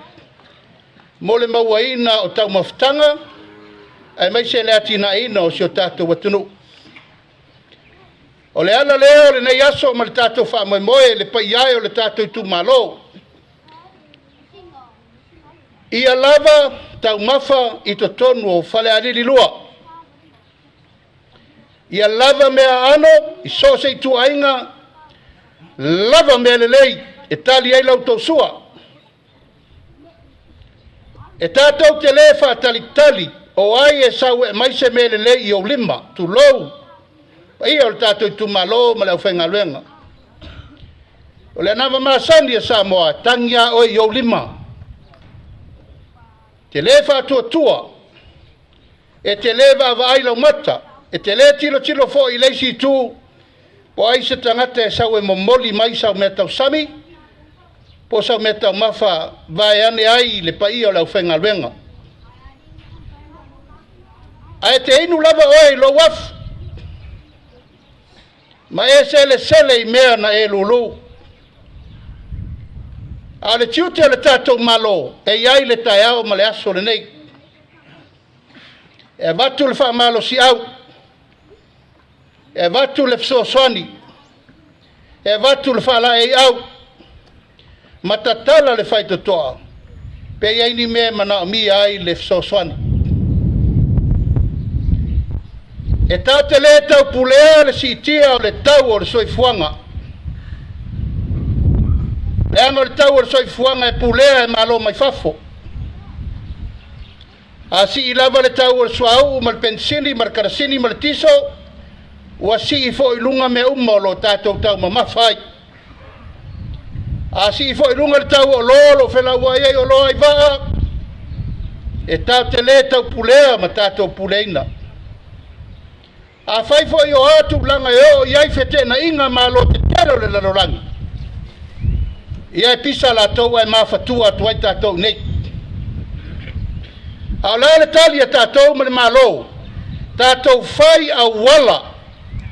mo le mauaina o taumafataga aemaise le atinaeina o si o tatou atunuu. O le ala lea o lenei aso ma le tatou faamoemoe le paia e o le tatou itumalo, ia lava taumafa i totonu o Falealili 2. Ia lava mea aano i so o se ituaiga, lava mea lelei e tali ai la outou sua. E tatou te lē faatalitali o ai e sau e aumai se mea lelei i ou lima, tulou, paia o le tatou itumalo ma le aufaigaluega. O le anava masani a Samoa, e tagi lava oe i ou lima. E te lē faatuatua, e te lē vaavaai laumata, e te lē tilotilo foi i le isi itu, po o ai se tagata e sau e momoli mai sau mea tausami, po o sau mea taumafa vaeane ai le paia o le aufaigaluega. Ae te inu lava oe i lou afu, ma e selesele i mea na e lulu. A o le tiute o le tatou Malo, e i ai le taeao ma le aso lenei. E avatu le faamalosiau, e avatu le fesoasoani, e avatu le faalaeiau, ma tatala le faitotoa, pe i ai ni mea e manaomia ai le fesoasoani. E ta te lē taupulea le siitia o le tau o le soifuaga. Leaga o le tau o le soifuaga e pulea e malo mai fafo. A sii lava le tau o le suauu ma le penisini ma le karasini ma le tiso, ua sii foi i luga mea uma o lo o tatou taumamafa ai. A sii foi i luga le tau o oloa o lo o felauai ai oloa i vaa, e tatou te lē taupulea ma tatou puleaina. Afai foi o a tulaga e oo i ai feteenaiga malo tetele o le lalolagi, ia e pisa latou ae mafatua atu ai tatou nei. A o le a le tali a tatou ma le Malo, tatou fai auala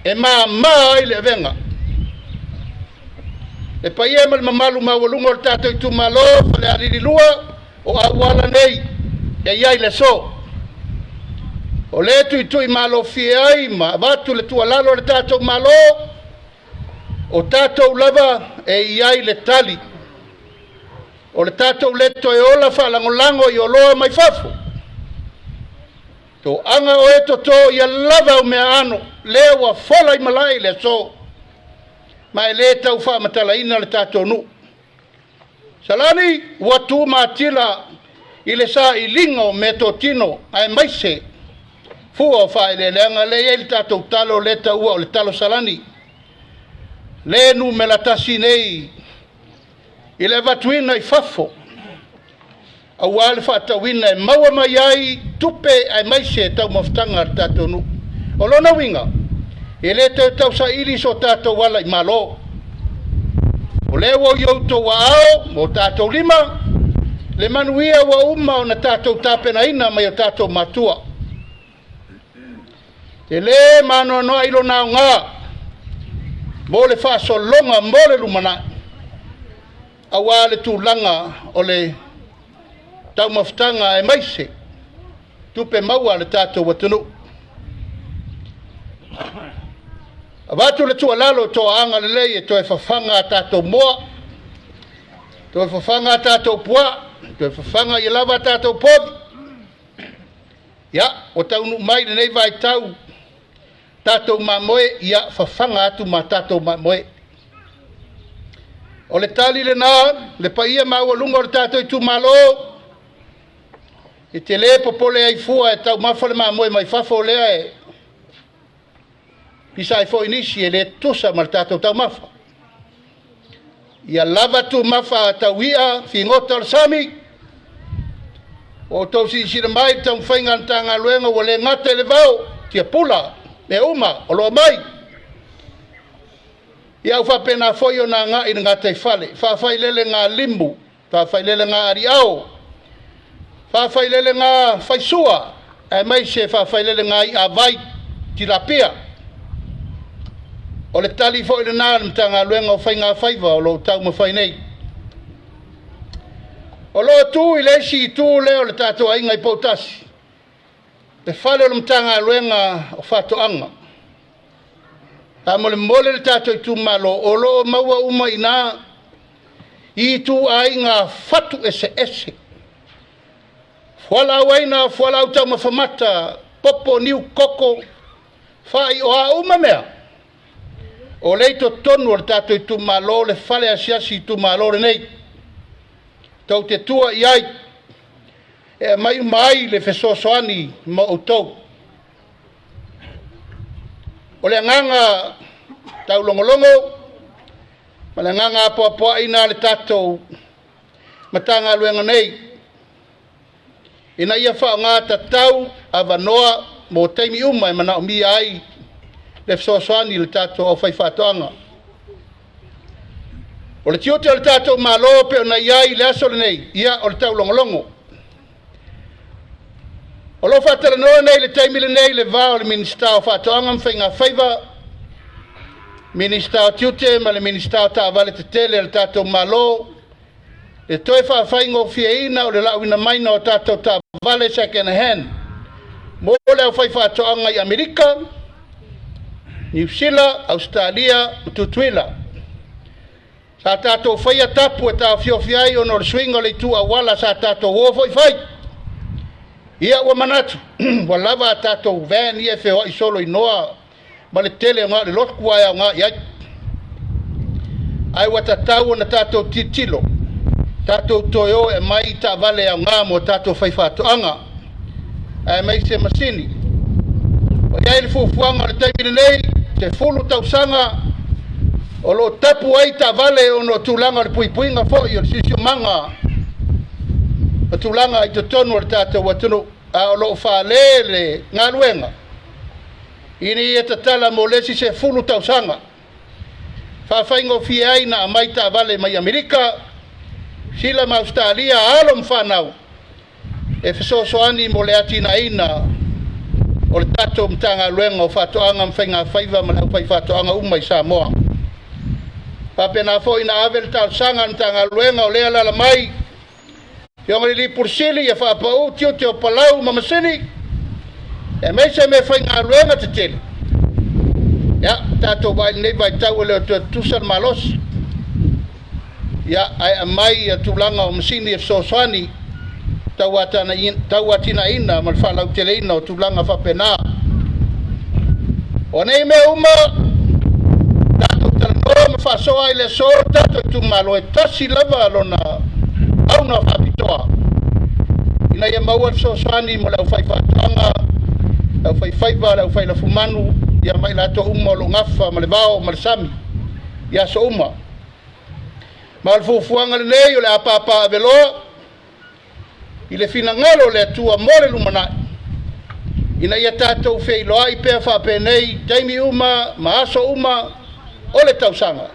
e māmā ai le avega. Le paia ma le mamalu maualuga o le tatou itumalo Falealili 2, o auala nei e i ai le aso. O lea tuitui malofie ai ma avatu le tuualalo a le tatou Malo, o tatou lava e i ai le tali. O le tatou le toe ola faalagolago i oloa mai fafo. Toaga o e toto ia lava au mea ano, lea ua fola i malae i le aso, ma e le tau faamatalaina le tatou nuu. Salani ua tu matila i le sailiga o meatotino aemaise fua o faaeleeleaga lea e i ai le tatou talo lea e taua o le talo Salani. Le numera tasi nei i le avatuina i fafo aua le faatauina e maua mai ai tupe aemaise taumafataga a le tatou nuu. O lona uiga, e le toe tausaili so tatou ala i Malo. O lea ua i outou aao ma o tatou lima le manuia ua uma ona tatou tapenaina mai o tatou matua. E le maanoanoa i lona aoga mo le faasologa mo le lumanai, aua le tulaga o le taumafataga aemaise tupe maua a le tatou atunuu. Avatu le tuualalo i toaaga lelei e toe fafaga a tatou moa, toe fafaga a tatou puaa, toe fafaga ia lava a tatou povi. Ia, ua taunuu mai lenei vaitau tatou mamoe, ia fafaga atu ma tatou mamoe. O le tali lena, le paia maualuga o le tatou itumalo, e te le popole ai fua e taumafa le mamoe mai fafo lea e pisa ai foi nisi e le tusa ma le tatou taumafa. Ia lava tumafa tauia figota o le sami, ua outou silasila mai i le taumafaiga a le Matagaluega ua le gata i le vao, tiapula, mea uma o lo o mai. Ia ua faapena foi ona agai i le gataifale, faafailele ngā limu, faafailele ngā aliao, faafailele ngā faisua, aemaise faafailele ngā i'a vai, tilapia. O le tali foi lena a le Matagaluega o Faiga Faiva o lo o taumafai nei. O lo o tu i le isi itu lea o le tatou aiga i Poutasi, le fale o le Matagaluega o Faatoaga. Faamolemole le tatou itumalo, o lo o maua uma i ina i ituaiga fatu eseese. Fualaau aina, fualaau taumafa mata, popo, niu koko, Faai'o a uma mea, o lea i totonu o le tatou itumalo le fale asiasi itumalo lenei. Tou te tua i ai e aumai uma ai le fesoasoani ma outou. O le agaga taulogologo ma le agaga apoapoai na le tatou Matagaluega nei, ina ia faaaoga tatau avanoa mo taimi uma e manaomia ai le fesoasoani i le tatou aufaifaatoaga. O le tiute o le tatou Malo pei ona i ai i le aso lenei, ia o le taulogologo. O lo o faatalanoa nei i le taimi lenei le va o le Minisita o Faatoaga ma Faiga Faiva, Minisita o Tiute ma le Minisita o Taavale Tetele a le tatou Malo, le toe faafaigofieina o le lauina mai o tatou taavale second hand mo le aufaifaatoaga i Amerika, Niu Sila, Ausetalia ma Tutuila. Sa tatou faia tapu e taofiofi ai ona o le suiga o le itu auala sa tatou o foi fai. Ia ua manatu, ua lava a tatou van ia e feoai solo i noa ma le tele o le lotu ae aoga i ai. Ae ua tatau ona tatou tilotilo, tatou toe o e aumai taavale aoga mo tatou faifaatoaga, aemaise masini. Ua i ai le fuafuaga o le taimi lenei, 10 tausaga o lo o tapu ai taavale ona o tulaga o le puipuiga foi o le siosiomaga o tulaga i totonu o le tatou atunuu, a o lo o fale le galuega ina ia tatala mo le isi 10 tausaga. Faafaigofie ai na aumai taavale mai Amerika, Sila ma Ausetalia, alo ma fanau e fesoasoani mo le atinaeina o le tatou Matagaluega o Faatoaga ma Faiga Faiva ma le aufaifaatoaga uma i Samoa. Faapena foi na ave le talosaga a le Matagaluega o lea alaala mai Afioga i le Pule Sili ia faapau tiute o palau ma masini aemaise mea faigaluega tetele. Ia, tatou vaai i lenei vaitau e le o toe tutusa le malosi. Ia, ae aumai ia tulaga o masini e fesoasoani tauatinaeina ma le faalauteleina o tulaga faapena. O nei mea uma, tatou talanoa ma faasoa ai le aso o tatou itumalo e tasi lava lona auga faapitoa ina ia maua le fesoasoani mo le aufaifaatoaga, le aufaifaiva, le aufailafumanu, ia ma i latou uma o lo o gafa ma le vao ma le sami i aso uma. Ma o le fuafuaga lenei o le a papaaveloa i le finagalo o le Atua mo le lumanai, ina ia tatou feiloai pea faapenei taimi uma ma aso uma o le tausaga,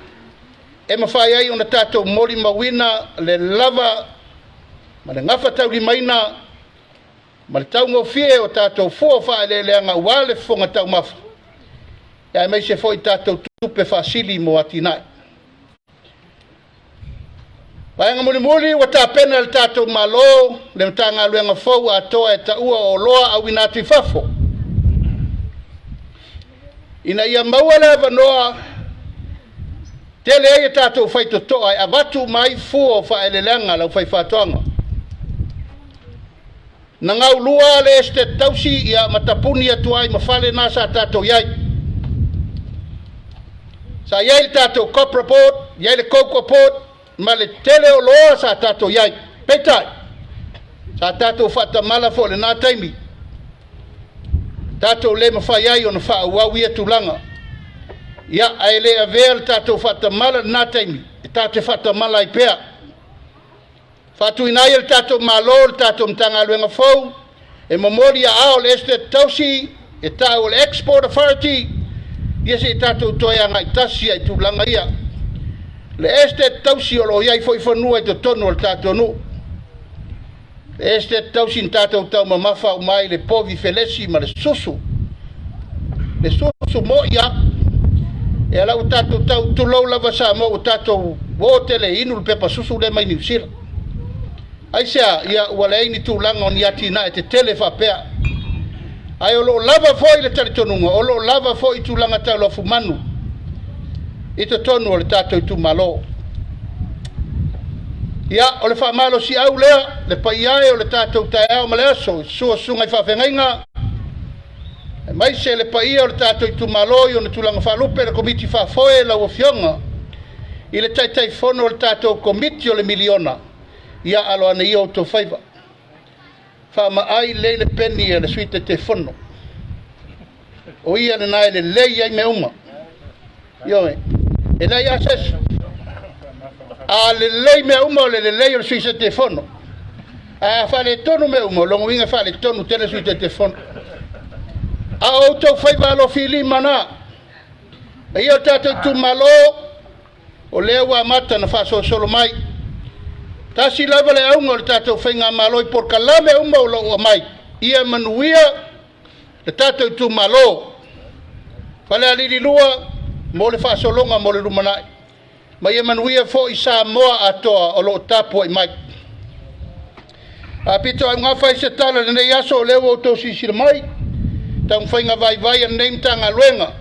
e mafai ai ona tatou molimauina le lava ma le gafataulimaina ma le taugofie o tatou fua faaeleeleaga aua le fofoga taumafa, aemaise foi tatou tupe faasili mo atinae. Vaega mulimuli ua tapena e le tatou Malo le Matagaluega fou atoa e taua o oloa auina atu i fafo, ina ia maua le avanoa tele ai e tatou faitotoa e avatu uma ai fua o faaeleeleaga a le aufaifaatoaga. Na gaulua le Esetete Tausi ia ma tapuni atu ai ma fale na sa tatou i ai. Sa i ai le tatou Copra Board, i ai le Cocoa Board, ma le tele o loa sa tatou i ai. Peitai, sa tatou faatamala foi i lena taimi, tatou le mafai ai ona faaauau ia tulaga. Ia, ae le avea le tatou faatamala i lena taimi, e tatou te faatamala ai pea. Faatuina ai e le tatou Malo le tatou Matagaluega fou e momoli aao o le Esetete Tausi e ta'u o le Export Authority, ia se i tatou toe agai tasi ai i tulaga ia. Le Esetete Tausi o lo o i ai foi fanua i totonu o le tatou nuu. Le Esetete Tausi na tatou taumamafa uma ai i le povi felesi ma le susu. Le susu mo'i a. E ala ua tatou tau tulou lava Samoa ua tatou o tele inu le pepa susu lea mai Niu Sila. Aisea, ia ua leai ni tulaga o ni atinae tetele faapea. Ae o lo o lava foi le talitonuga, o lo o lava foi tulaga tau lafumanu i totonu o le tatou itumalo. Ia, o le faamalosiau lea, le paia e o le tatou taeao ma le aso, i susu o susuga i faafeagaiga, Aemaise le paia o le tatou itumalo i ona tulaga faalupe, le Komiti Faafoe, lau Afioga i le Taitaifono o le tatou Komiti o le Miliona, ia alo ane ia outou faiva. Faamaai lelei le peni a le Sui Taitaifono. O ia lena e lelei ai mea uma. Ioe, e leai lava se isi. A lelei mea uma, o le lelei o le Sui Taitaifono. Ae a faaletonu mea uma, o lona uiga e faaletonu tele le Sui Taitaifono. A o outou faiva alofilima na, e ia o tatou itumalo, o lea ua amata ona faasolosolo mai. Tasi lava le auga o le tatou faigamalo i polokalame uma o lo o aumai, ia manuia le tatou itumalo. Falealili 2 mo le faasologa mo le lumanai. Ma ia manuia foi Samoa atoa o lo o tapuai mai. A pito augafa ai se tala i lenei aso, o lea ua outou silasila mai, taumafaiga vaivai a lenei Matagaluega.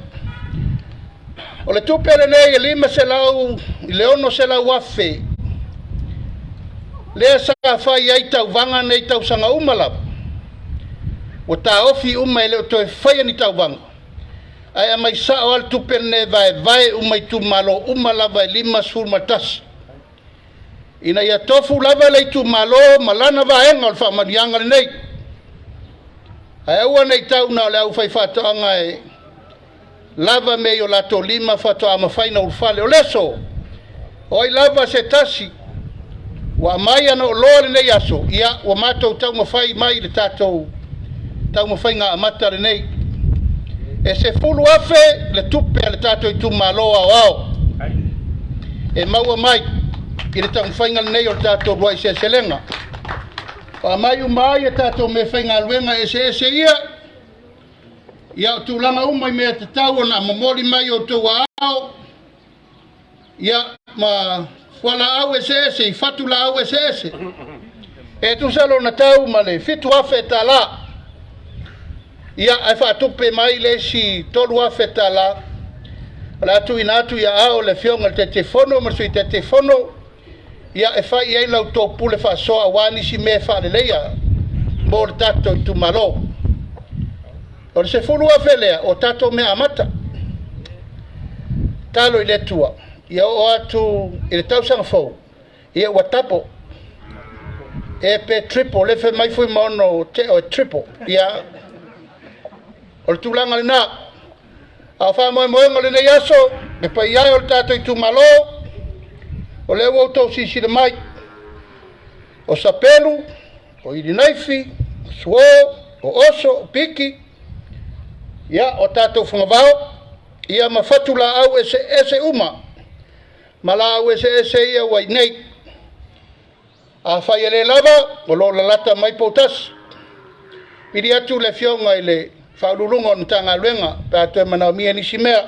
O le tupe lenei e 500 i le 600,000 lea sa fai ai tauvaga nei tausaga uma lava, ua taofi uma e le o toe faia ni tauvaga, ae aumai sao lava le tupe lenei e vaevae uma i itumalo uma lava e 51, ina ia tofu lava le itumalo ma lana vaega o le faamanuiaga lenei. Ae aua ne i tau na o le aufaifaatoaga e lava mea i o latou lima faatoa mafai ona ulufale. O le aso, o ai lava se tasi ua aumai ana oloa lenei aso, ia ua matou taumafai mai i le tatou taumafaiga amata lenei. E 10,000 le tupe a le tatou itumalo aoao e maua mai i le taumafaiga lenei o le tatou uluai seleselega. Ua aumai uma ai a tatou meafaigaluega eseese ia, ia o tulaga uma i mea e tatau ona momoli mai outou aao, ia ma fualaau eseese i fatulaau eseese. E tusa lona tau ma le $7,000. Ia, ae faatupe mai le isi $3,000 o le a tuuina atu i aao o le Afioga i le Taitaifono ma le Sui Taitaifono, ia e fai i ai la outou pule faasoa aua nisi mea e faaleleia mo le tatou itumalo. O le 10,000 lea, o tatou mea amata. Talo i le Atua, ia oo atu i le tausaga fou, ia ua double. E pe triple, le fai mai Fuimaono te o e triple. Ia, o le tulaga lena. A o faamoemoega o lenei aso, le paia e o le tatou itumalo, o lea ua outou silasila mai, o sapelu, o ilinaifi, o suo, o oso, o piki, ia, o tatou fagavao, ia ma fatulaau eseese uma, ma laau eseese ia ua i nei. Afai e le lava, o lo o lalata mai poutasi. Pili atu le Afioga i le Faauluuluga o le Matagaluega pe a toe manaomia nisi mea.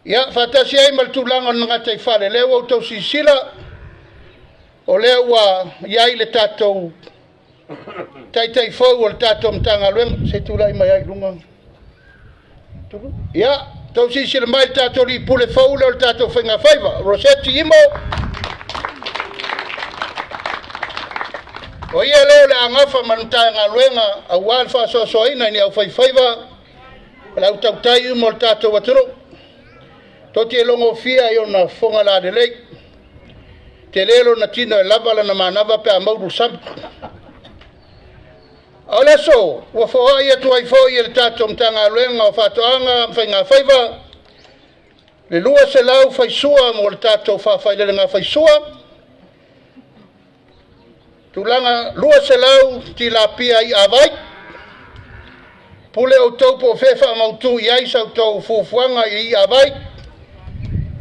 Ia, faatasi ai ma le tulaga o le gataifale, lea ua outou silasila, o lea ua i ai le tatou taitai fou o le tatou Matagaluega. Se i tulai mai ai i luga. Ia, outou silasila mai i le tatou lipule fou lea o le tatou faigafaiva, Roseti Imo. O ia lea o le agafa ma le Matagaluega aua le faasoasoaina i ni aufaifaiva, o le autautai uma o le tatou atunuu. Toti e logofia i ona fofoga lalelei. Tele lona tino e lava lana manava pe a maulu le sami. A o le aso, ua foai atu ai foi e le tatou Matagaluega o Faatoaga ma Faigafaiva le 200 faisua mo le tatou faafailelega faisua, tulaga 200 tilapia i avai. Pule outou po o fea faamautu i ai sa outou fuafuaga i avai.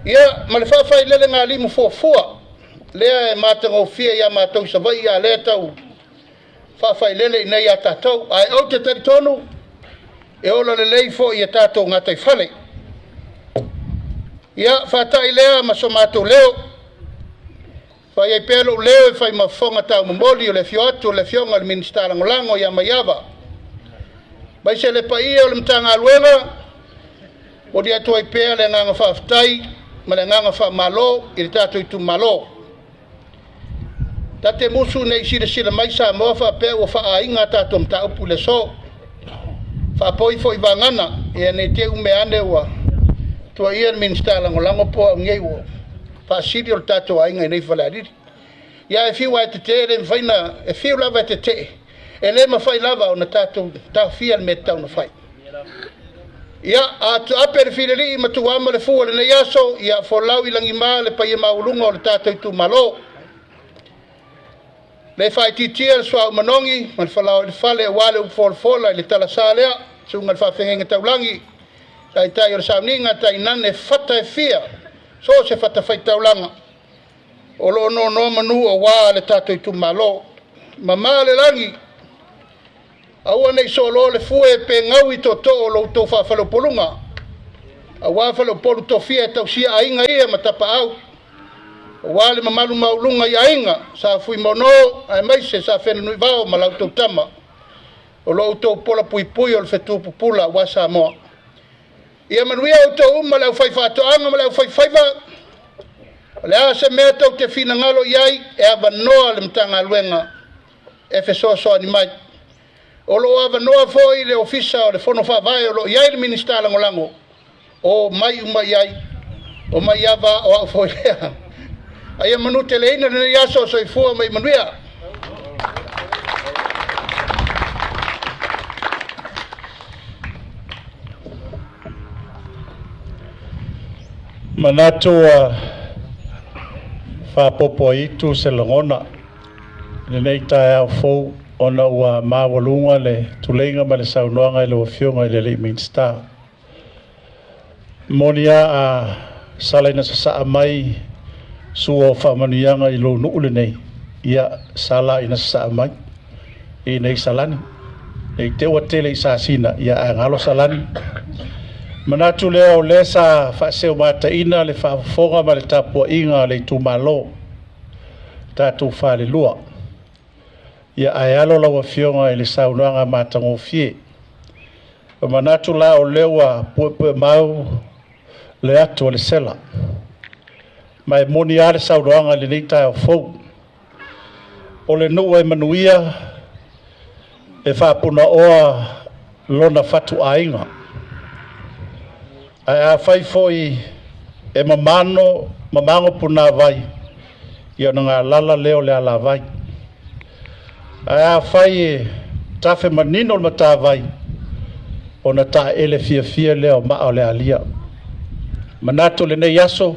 Ia, ma le faafailelega limu fuafua, lea e matagofie ia matou i Savaii, a lea tau faafailele i nei ia tatou. Ae ou te talitonu, e ola lelei foi i tatou gataifale. Ia, faatai lea ma so matou leo. Fai ai pea lou leo e fai ma fofoga taumomoli o le afio atu o le Afioga i le Minisita Lagolago ia Maiava. Mai se le paia o le Matagaluega, momoli atu ai pea le agaga faafetai ma le agaga faamalo i le tatou itumalo. Ta te musu nei silasila mai Samoa faapea ua faaaiga a tatou mataupu i le aso. Faapoi foi vagana, ia ne i te i ua ane ua tuuaia le Minisita Lagolago po o au nei ua faasili o le tatou aiga i nei Falealili. Ia e fiu lava e tetee e le mafai ona, e fiu lava e tetee, e le mafai lava ona tatou taofia le mea e tatau ona fai. Ia, ape le fililii ma tuuama le fua i lenei aso, ia folau i lagima le paia maualuga o le tatou itumalo. Le faaitiitia le suauu manogi ma le falaoa i le fale aua le upu folafola i le talasa lea, susuga i le faafeagaiga taulagi, taitai o le sauniga, tainane fata e fia, so o se fatafaitaulaga o lo o nonomanu aua le tatou itumalo. Mama le lagi, aua ne i soloa le fue pe gau i tootoo o lo outou faafaleupoluga, aua faleupolu tofia e tausia aiga ia ma tapaau, aua le mamalu maualuga i aiga, Sa Fuimaono aemaise Sa Fenunuivao ma la outou tama, o lo outou pola puipui o le fetu pupula aua Samoa. Ia manuia outou uma le aufaifaatoaga ma le aufaifaiva. O le a se mea tou te finagalo i ai, e avanoa le Matagaluega e fesoasoani mai. O lo o avanoa foi le Ofisa o le Fono Faavae o lo o i ai le Minisita Lagolago, o mai uma i ai, o mai ava o au foi lea. A ia manuteleina lenei aso, soifua ma ia manuia. Manatu ua faapopoaitu se lagona i lenei taeao fou ona ua maualuga le tuleiga ma le saunoaga i lau Afioga i le Minisita. Moni a a sala ina sasaa mai sua o faamanuiaga i lou nuu lenei, ia sala ina sasaa mai i nei Salani. E te ua tele i sasina, ia ae galo Salani. Manatu lea o lea sa faaseumataina le faafofoga ma le tapuaiga a le itumalo, tatou falelua. Ia ae alo lau Afioga i le saunoaga matagofie. O manatu la o lea ua puepue mau le atu a le sela. Ma e moni lava le saunoaga i lenei taeao fou. O le nuu e manuia e faapunaoa lona fatuaiga. Ae afai foi e mamano mamago punavai, ia ona galala lea o le alavai. Ae afai e tafe manino le matavai, ona taeele fiafia lea o maa o le alia. Manatu lenei aso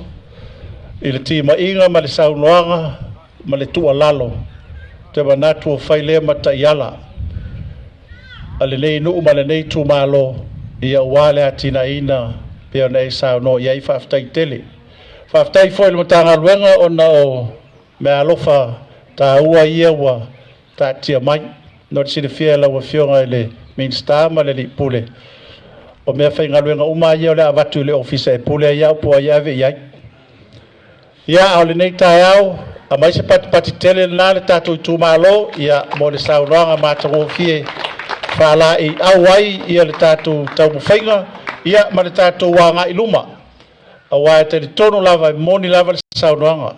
i le timaiga ma le saunoaga ma le tuualalo, te manatu o fai lea ma taiala a lenei nuu ma lenei itumalo, ia aua le atinaeina pei ona e saunoa i ai. Faafetai tele. Faafetai foi i le Matagaluega ona o meaalofa taua ia ua taatia mai. Mo le silafia e lau Afioga i le Minisita ma le Alii Pule, o mea faigaluega uma ia o le a avatu i le ofisa e pule ai au po o ai e ave i ai. Ia, a o lenei taeao, aumai se patipati tele lena le tatou itumalo, ia mo le saunoaga matagofie faalaeiau ai ia le tatou taumafaiga, ia ma le tatou agai i luma. Aua e talitonu lava e moni lava le saunoaga,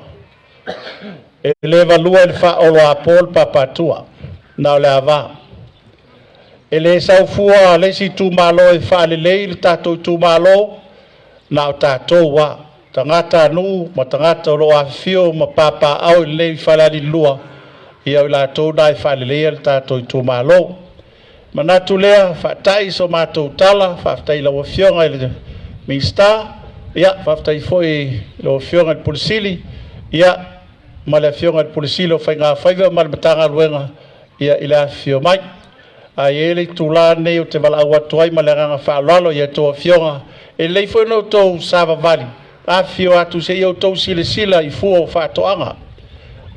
e le valua i le faaoloapo le papaatua, na o le ava. E le sau fua le isi itumalo e faalelei le tatou itumalo, na o tatou lava, tagatanuu ma tagata o lo o afifio ma papaaao i lenei Falealili 2, ia o i latou na e faaleleia le tatou itumalo. Manatu lea, faatai so matou tala, faafetai i lau Afioga i le Minisita, ia faafetai foi i lau Afioga i le Pule Sili, ia ma le Afioga i le Pule Sili o Faiga Faiva ma le Matagaluega, ia i le afifio mai. Ae i ai le itula lenei ou te valaau atu ai ma le agaga faaaloalo i a outou afioga, e lelei foi ona outou savavali, afifio atu se i outou silasila i fua o faatoaga.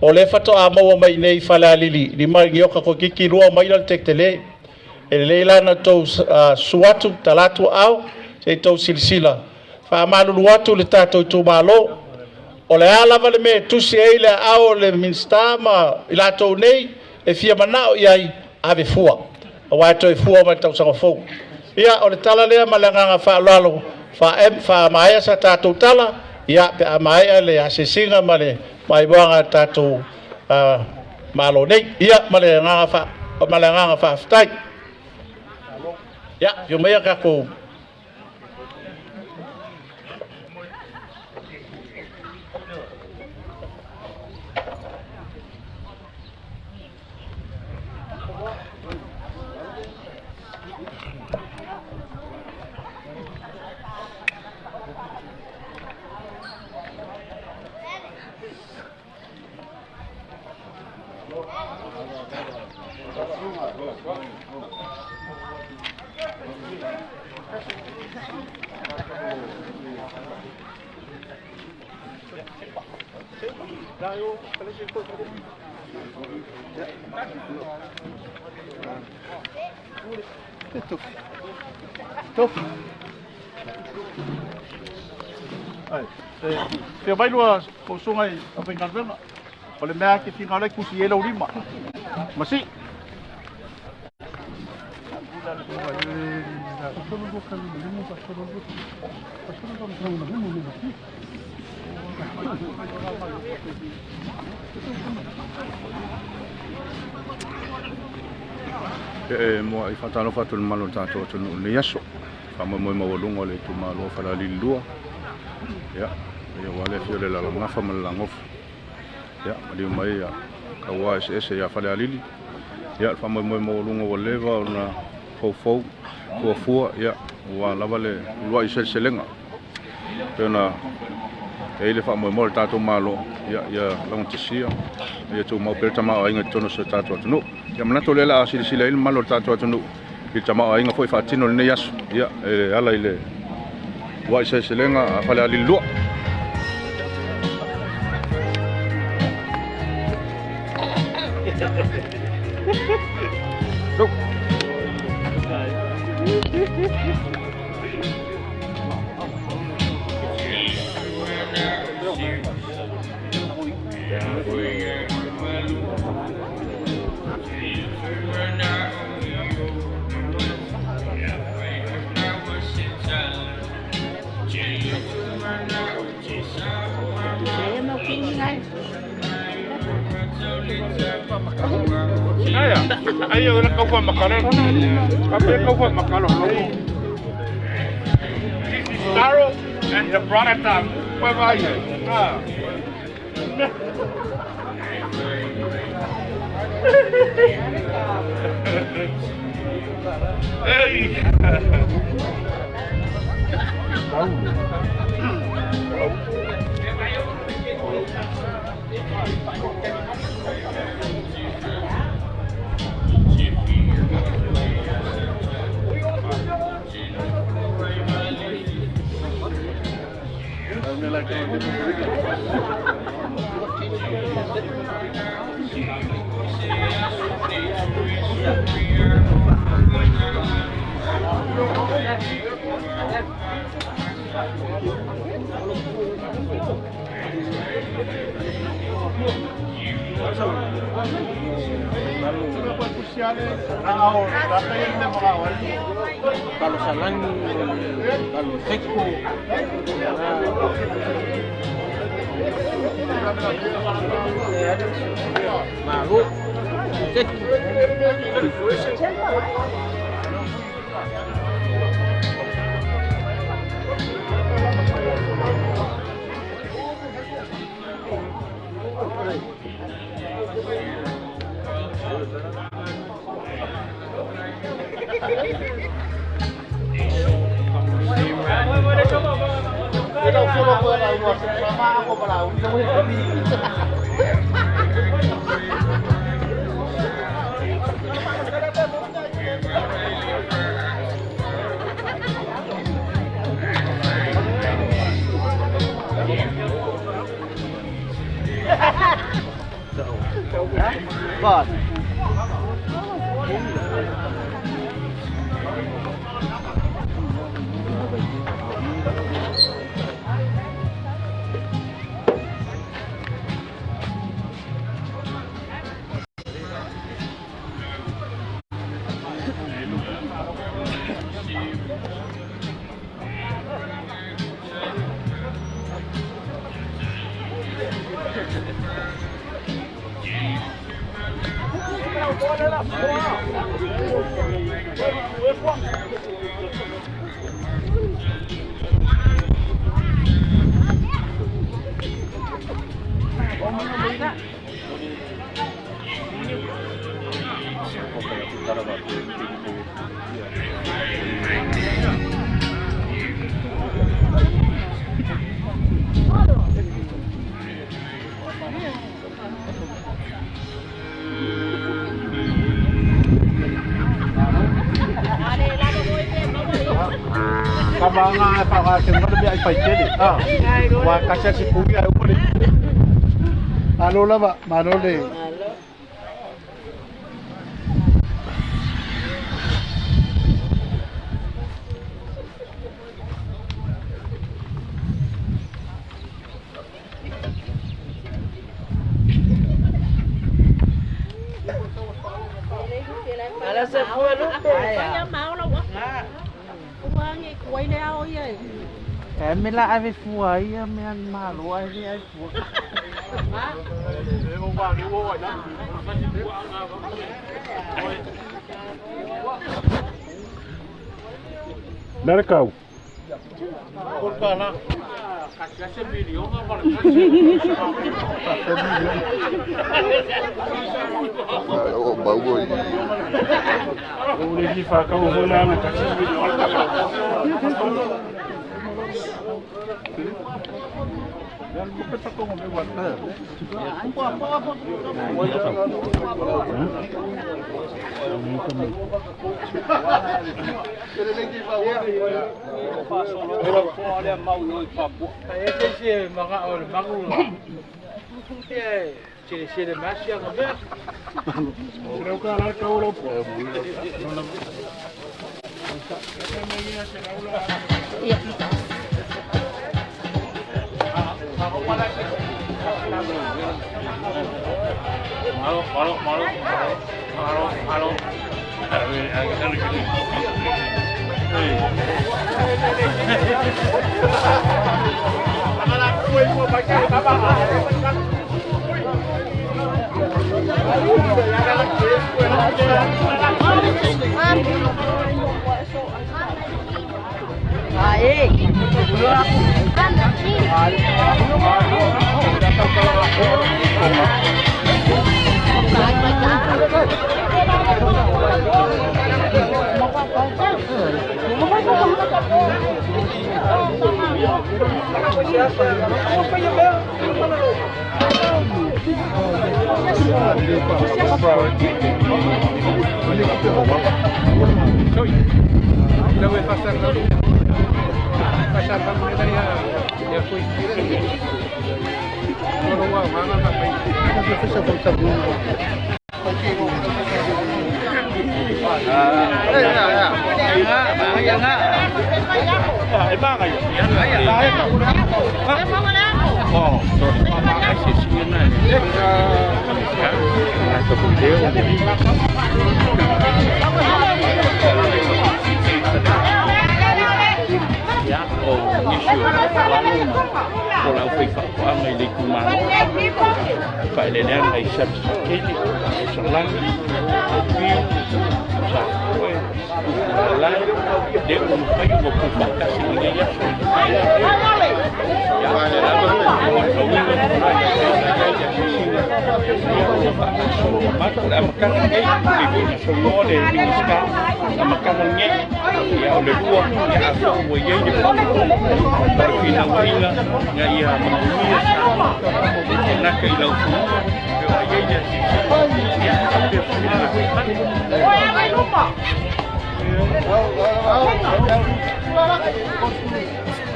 O lea faatoa maua mai i nei i Falealili 5 nioka toeitiiti 2 maila le tetele. E lelei la ona outou susu atu, tala atu aao, se i outou silasila. Faamalulu atu le tatou itumalo, o le a lava le mea e tusi ai le aao o le Minisita ma i latou nei e fia manao i ai, ave fua, aua e toe fua mai le tausaga fou. Ia, o le tala lea ma le agaga faaaloalo, faamaea sa tatou tala, ia pe a maea le asiasiga ma le maimoaga a le tatou Malo nei. Ia, ma le agaga faafetai. Ia, afio maia tatou Fia mai lua usuga i aufaigaluega. O le mea e te finagalo ai tusi i ai lau lima. Ma si. E mua i faatalofa atu i le mamalu o le tatou atunuu i lenei aso. Faamoemoe maualuga o le itumalo o Falealili 2. Ia, aua le afio o le Lalagafa ma le Lagofa. Ia, maliu mai ia tauā eseese ia Falealili. Ia, le faamoemoe maualuga ua leva ona foufou, fuafua, ia, ua lava le uluai seleselega. Pei ona i ai le faamoemoe o le tatou Malo, ia, ia laugatasia, ia tumau pea le tamaoaiga i totonu o si o tatou atunuu. Ia manatu o lea o le a silasila ai le mamalu o le tatou atunuu i le tamaoaiga foi faatino i lenei aso, ia, e ala i le uluai seleselega a Falealili 2. This is Taro and the brother Tam. Bye bye. Hey. Malo lava, malo le.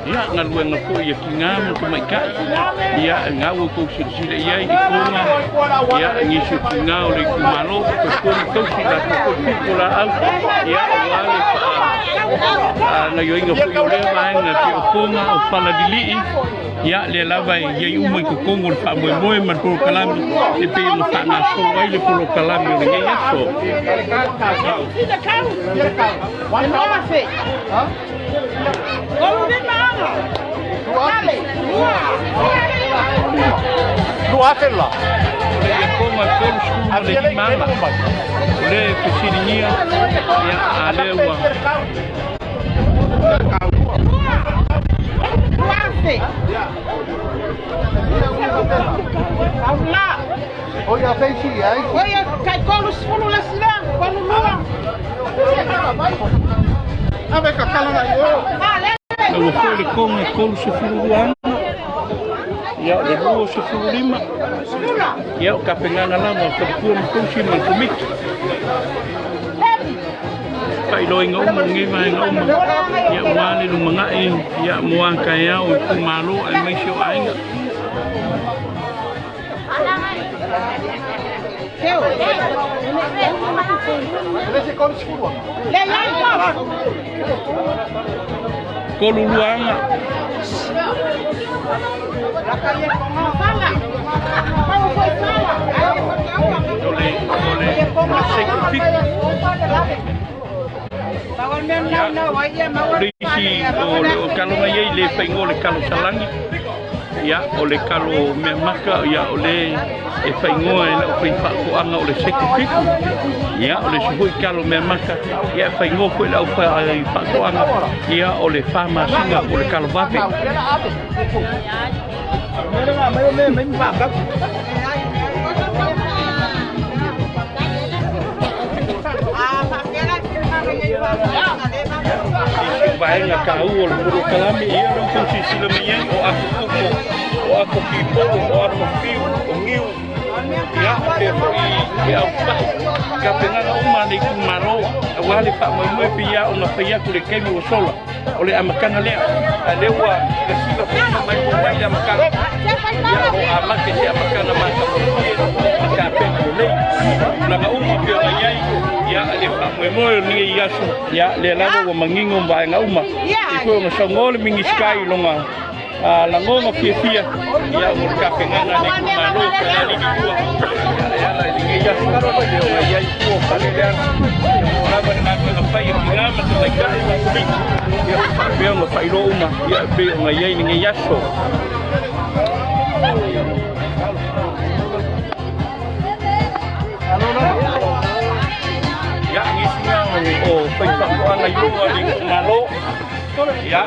Ia galuega foi ia kiga ma tamaitai ia e gau kou silasila i ai i koga ia nisi o kiga o le itumalo totonu tausi latou foi pito laau ia aua le faagaioiga foi o lea vaega pe o koga o falalilii ia lea lava e iai uma i totonu o le faamoemoe ma le polokalame e pei ona faagasolo ai le polokalame o lenei aso. O le koma tolu sulu le limanga o le fesiligia ia a lea ua ua foi le koma e 32 ana ia o le 25 ia o kapegana lava o faletua ma tausi ma le komiti. faailoaina uma o lenei vaega uma, ia aua le lumanai, ia mo a taeao o itumalo aemaise o aiga. Tolu luaga. O le, o le, o le seku fitu. Ia, o le isi o le o kalo ngai ai le faingo le kalo salagi. Ia, o le kalo mea maka, ia, o le e faingoa e lau fai faatoaga o le seku fitu. Ia, o le isi foi kalo mea maka, ia, e faingoa foi lau fai faatoaga, ia, o le wha masina o le kalo vave. Vaega ka u o le polokalame, ia lo kou silasila mai ai o ato koko, o ato pipolo, o ato fiu, o niu, ia pea foi ke au pai. Ka pengaga uma le itumalo, aua le faamoemoe pe ia ona fai atu le taimi ua sola, o le amataga lea. A lea ua silasila foi ma mai mai le amataga. Ia o amate se amataga matagofie ma tapena lelei. Tulaga uma pe ona i ai, ia le faamoemoe o lenei aso, ia lea lava ua manino ma vaega uma. I foi ona saunoa le Minisita i lona lagona fiafia, ia mo le tapenaga a le itumalo o Falealili 2, ia e ala i lenei aso e ona i ai fua o faaleleaga, ia mo lava le galuega fai e tina ma tamaitai ma Komiti, ia ua faapea ona faailoa uma, ia e pei ona i ai lenei aso. Ia, nisi na o fai faatoaga i luga o le itumalo, ia,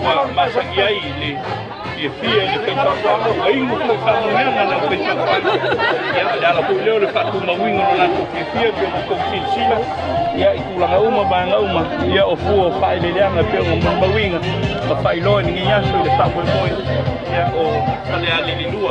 ua masani ai le fiafia i le fai faatoaga, ua inu foi faamanuiaga le au fai faatoaga. Ia, le ala foi lea o le faatumauina o lo latou fiafia, pe ua tou silasila, ia, i tulaga uma, vaega uma, ia, o fua o faaeleeleaga e pei ona molimauina ma faailoa i lenei aso i le faamoemoe, ia, o Falealili 2.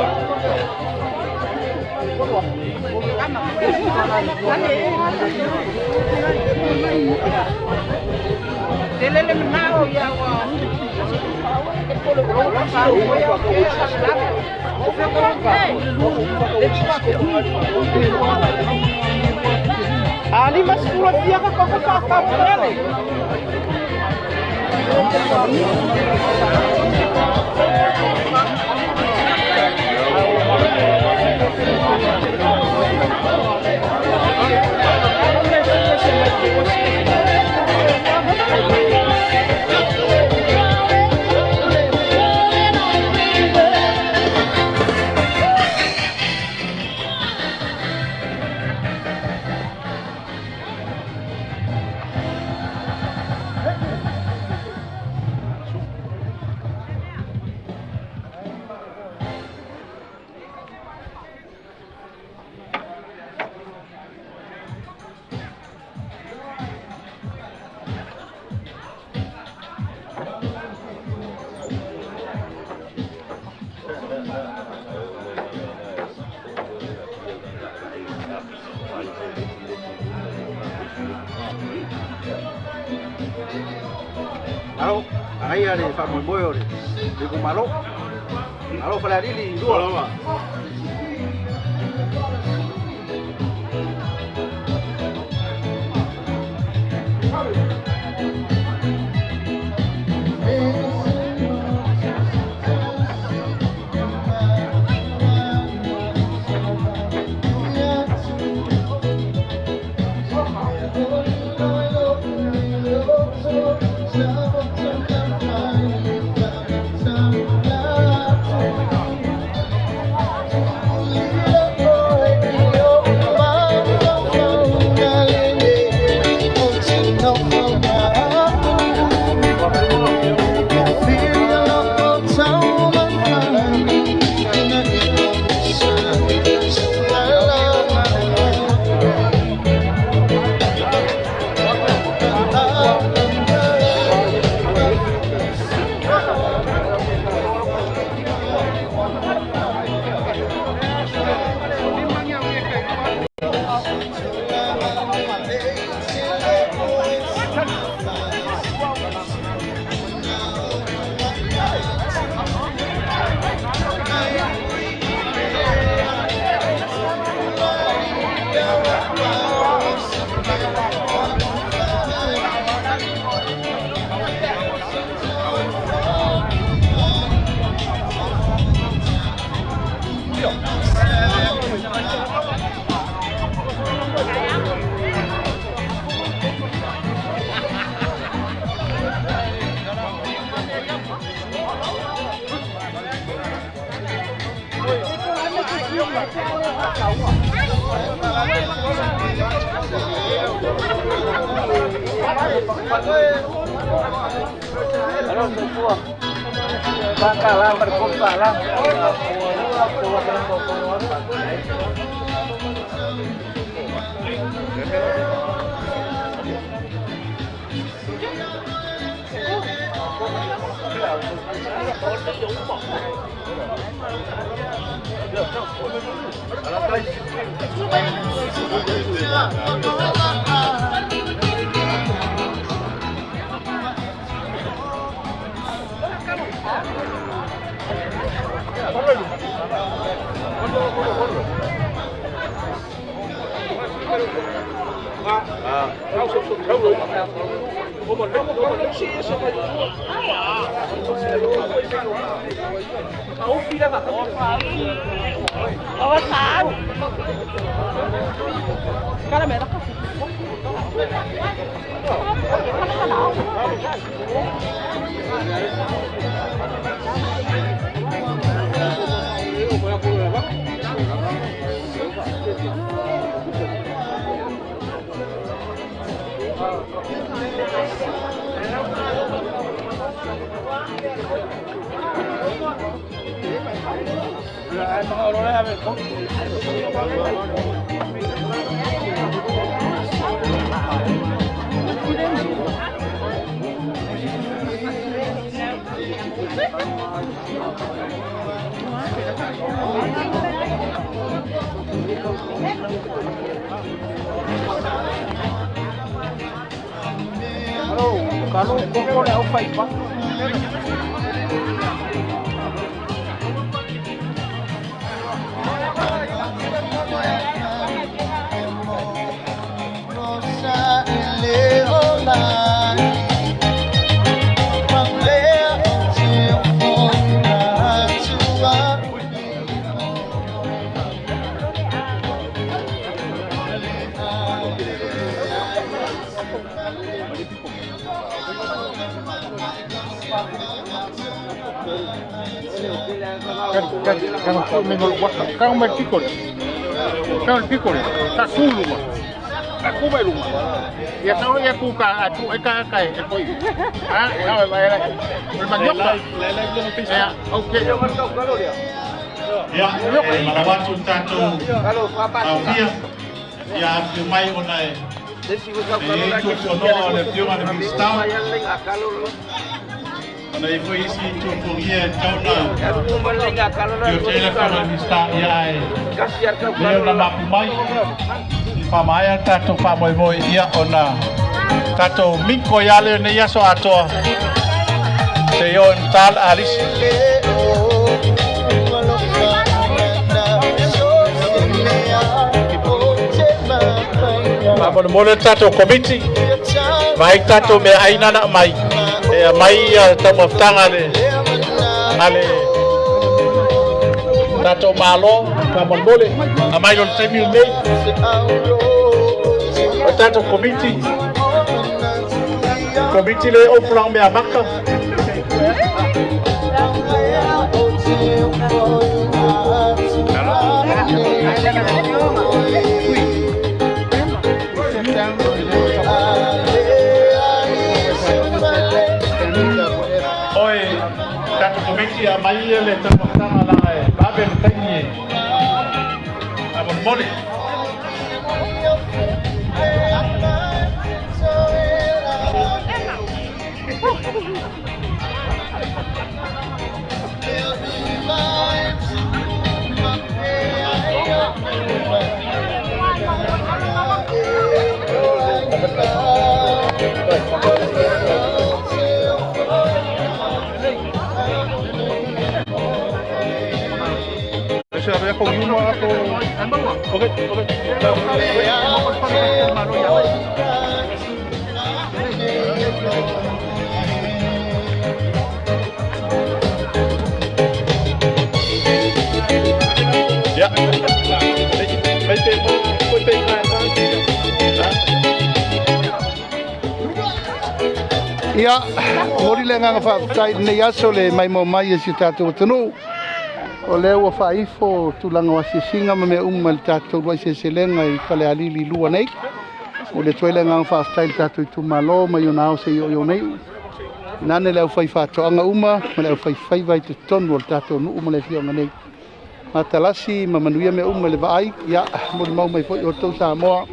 Alo, manaia le faamoemoe o le itumalo. Alo Falealili 2. Faamaea le tatou faamoemoe ia ona tatou miko ia le nei aso atoa se i oo i gauta le alisi. Faamolemole le tatou komiti vaai tatou meaai na na aumai e aumai ia taumafataga a le tatou Malo. Faamolemole aumai lo le taimi lenei o tatou komiti komiti le opulang mea maka. Oi, tatou komiti a mai le taumafataga laga e vave le taimi e faamolemole. Ia, mori le agaga faafetai lenei aso le maimoa mai e si o tatou atunuu. O lea ua faaifo tulaga o asiasiga ma mea uma i le tatou uluai seleselega i Falealili 2 nei. Momoli atu ai le agaga faafetai i le tatou itumalo mai ona ao seia oo i ona iu. Tainane le aufaifaatoaga uma ma le aufaifaiva i totonu o le tatou nuu ma le afioaga nei. Matalasi ma manuia mea uma i le vaai, ia molimau mai foi outou Samoa,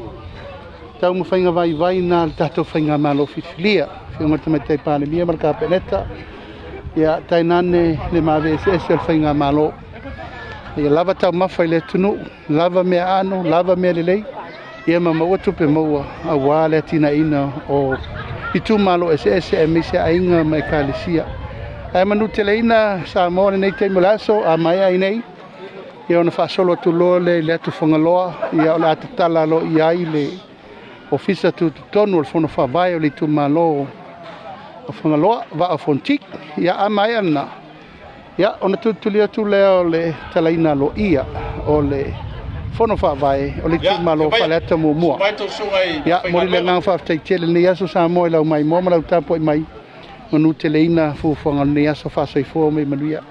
taumafaiga vaivai na a le tatou faigamalo filifilia, Afioga i le Tamaitai Palemia ma le Kapeneta, ia tainane le maave eseese o le faigamalo. Ia lava taumafa i le atunuu, lava meaaano, lava mea lelei, ia ma maua tupe maua aua le atinaeina o itumalo eseese aemaise aiga ma ekalesia. Ae manuteleina Samoa i lenei taimi o le aso, a maea ai nei, ia ona faasolo atu loa lea i le atu Fagaloa, ia o le a tatala aloaia ai le Ofisa Tutotonu o le Fono Faavae o le itumalo o Fagaloa, Vaa o Fonoti. Ia a maea lena, ia ona tulituli atu lea o le talaina aloaia o le Fono Faavae o le itumalo o Faleata 1. Ia, momoli le agaga faafetai tele i lenei aso Samoa i lau maimoa ma lau tapuai mai, manuteleina fuafuaga o lenei aso. Faa-soifua ma ia manuia.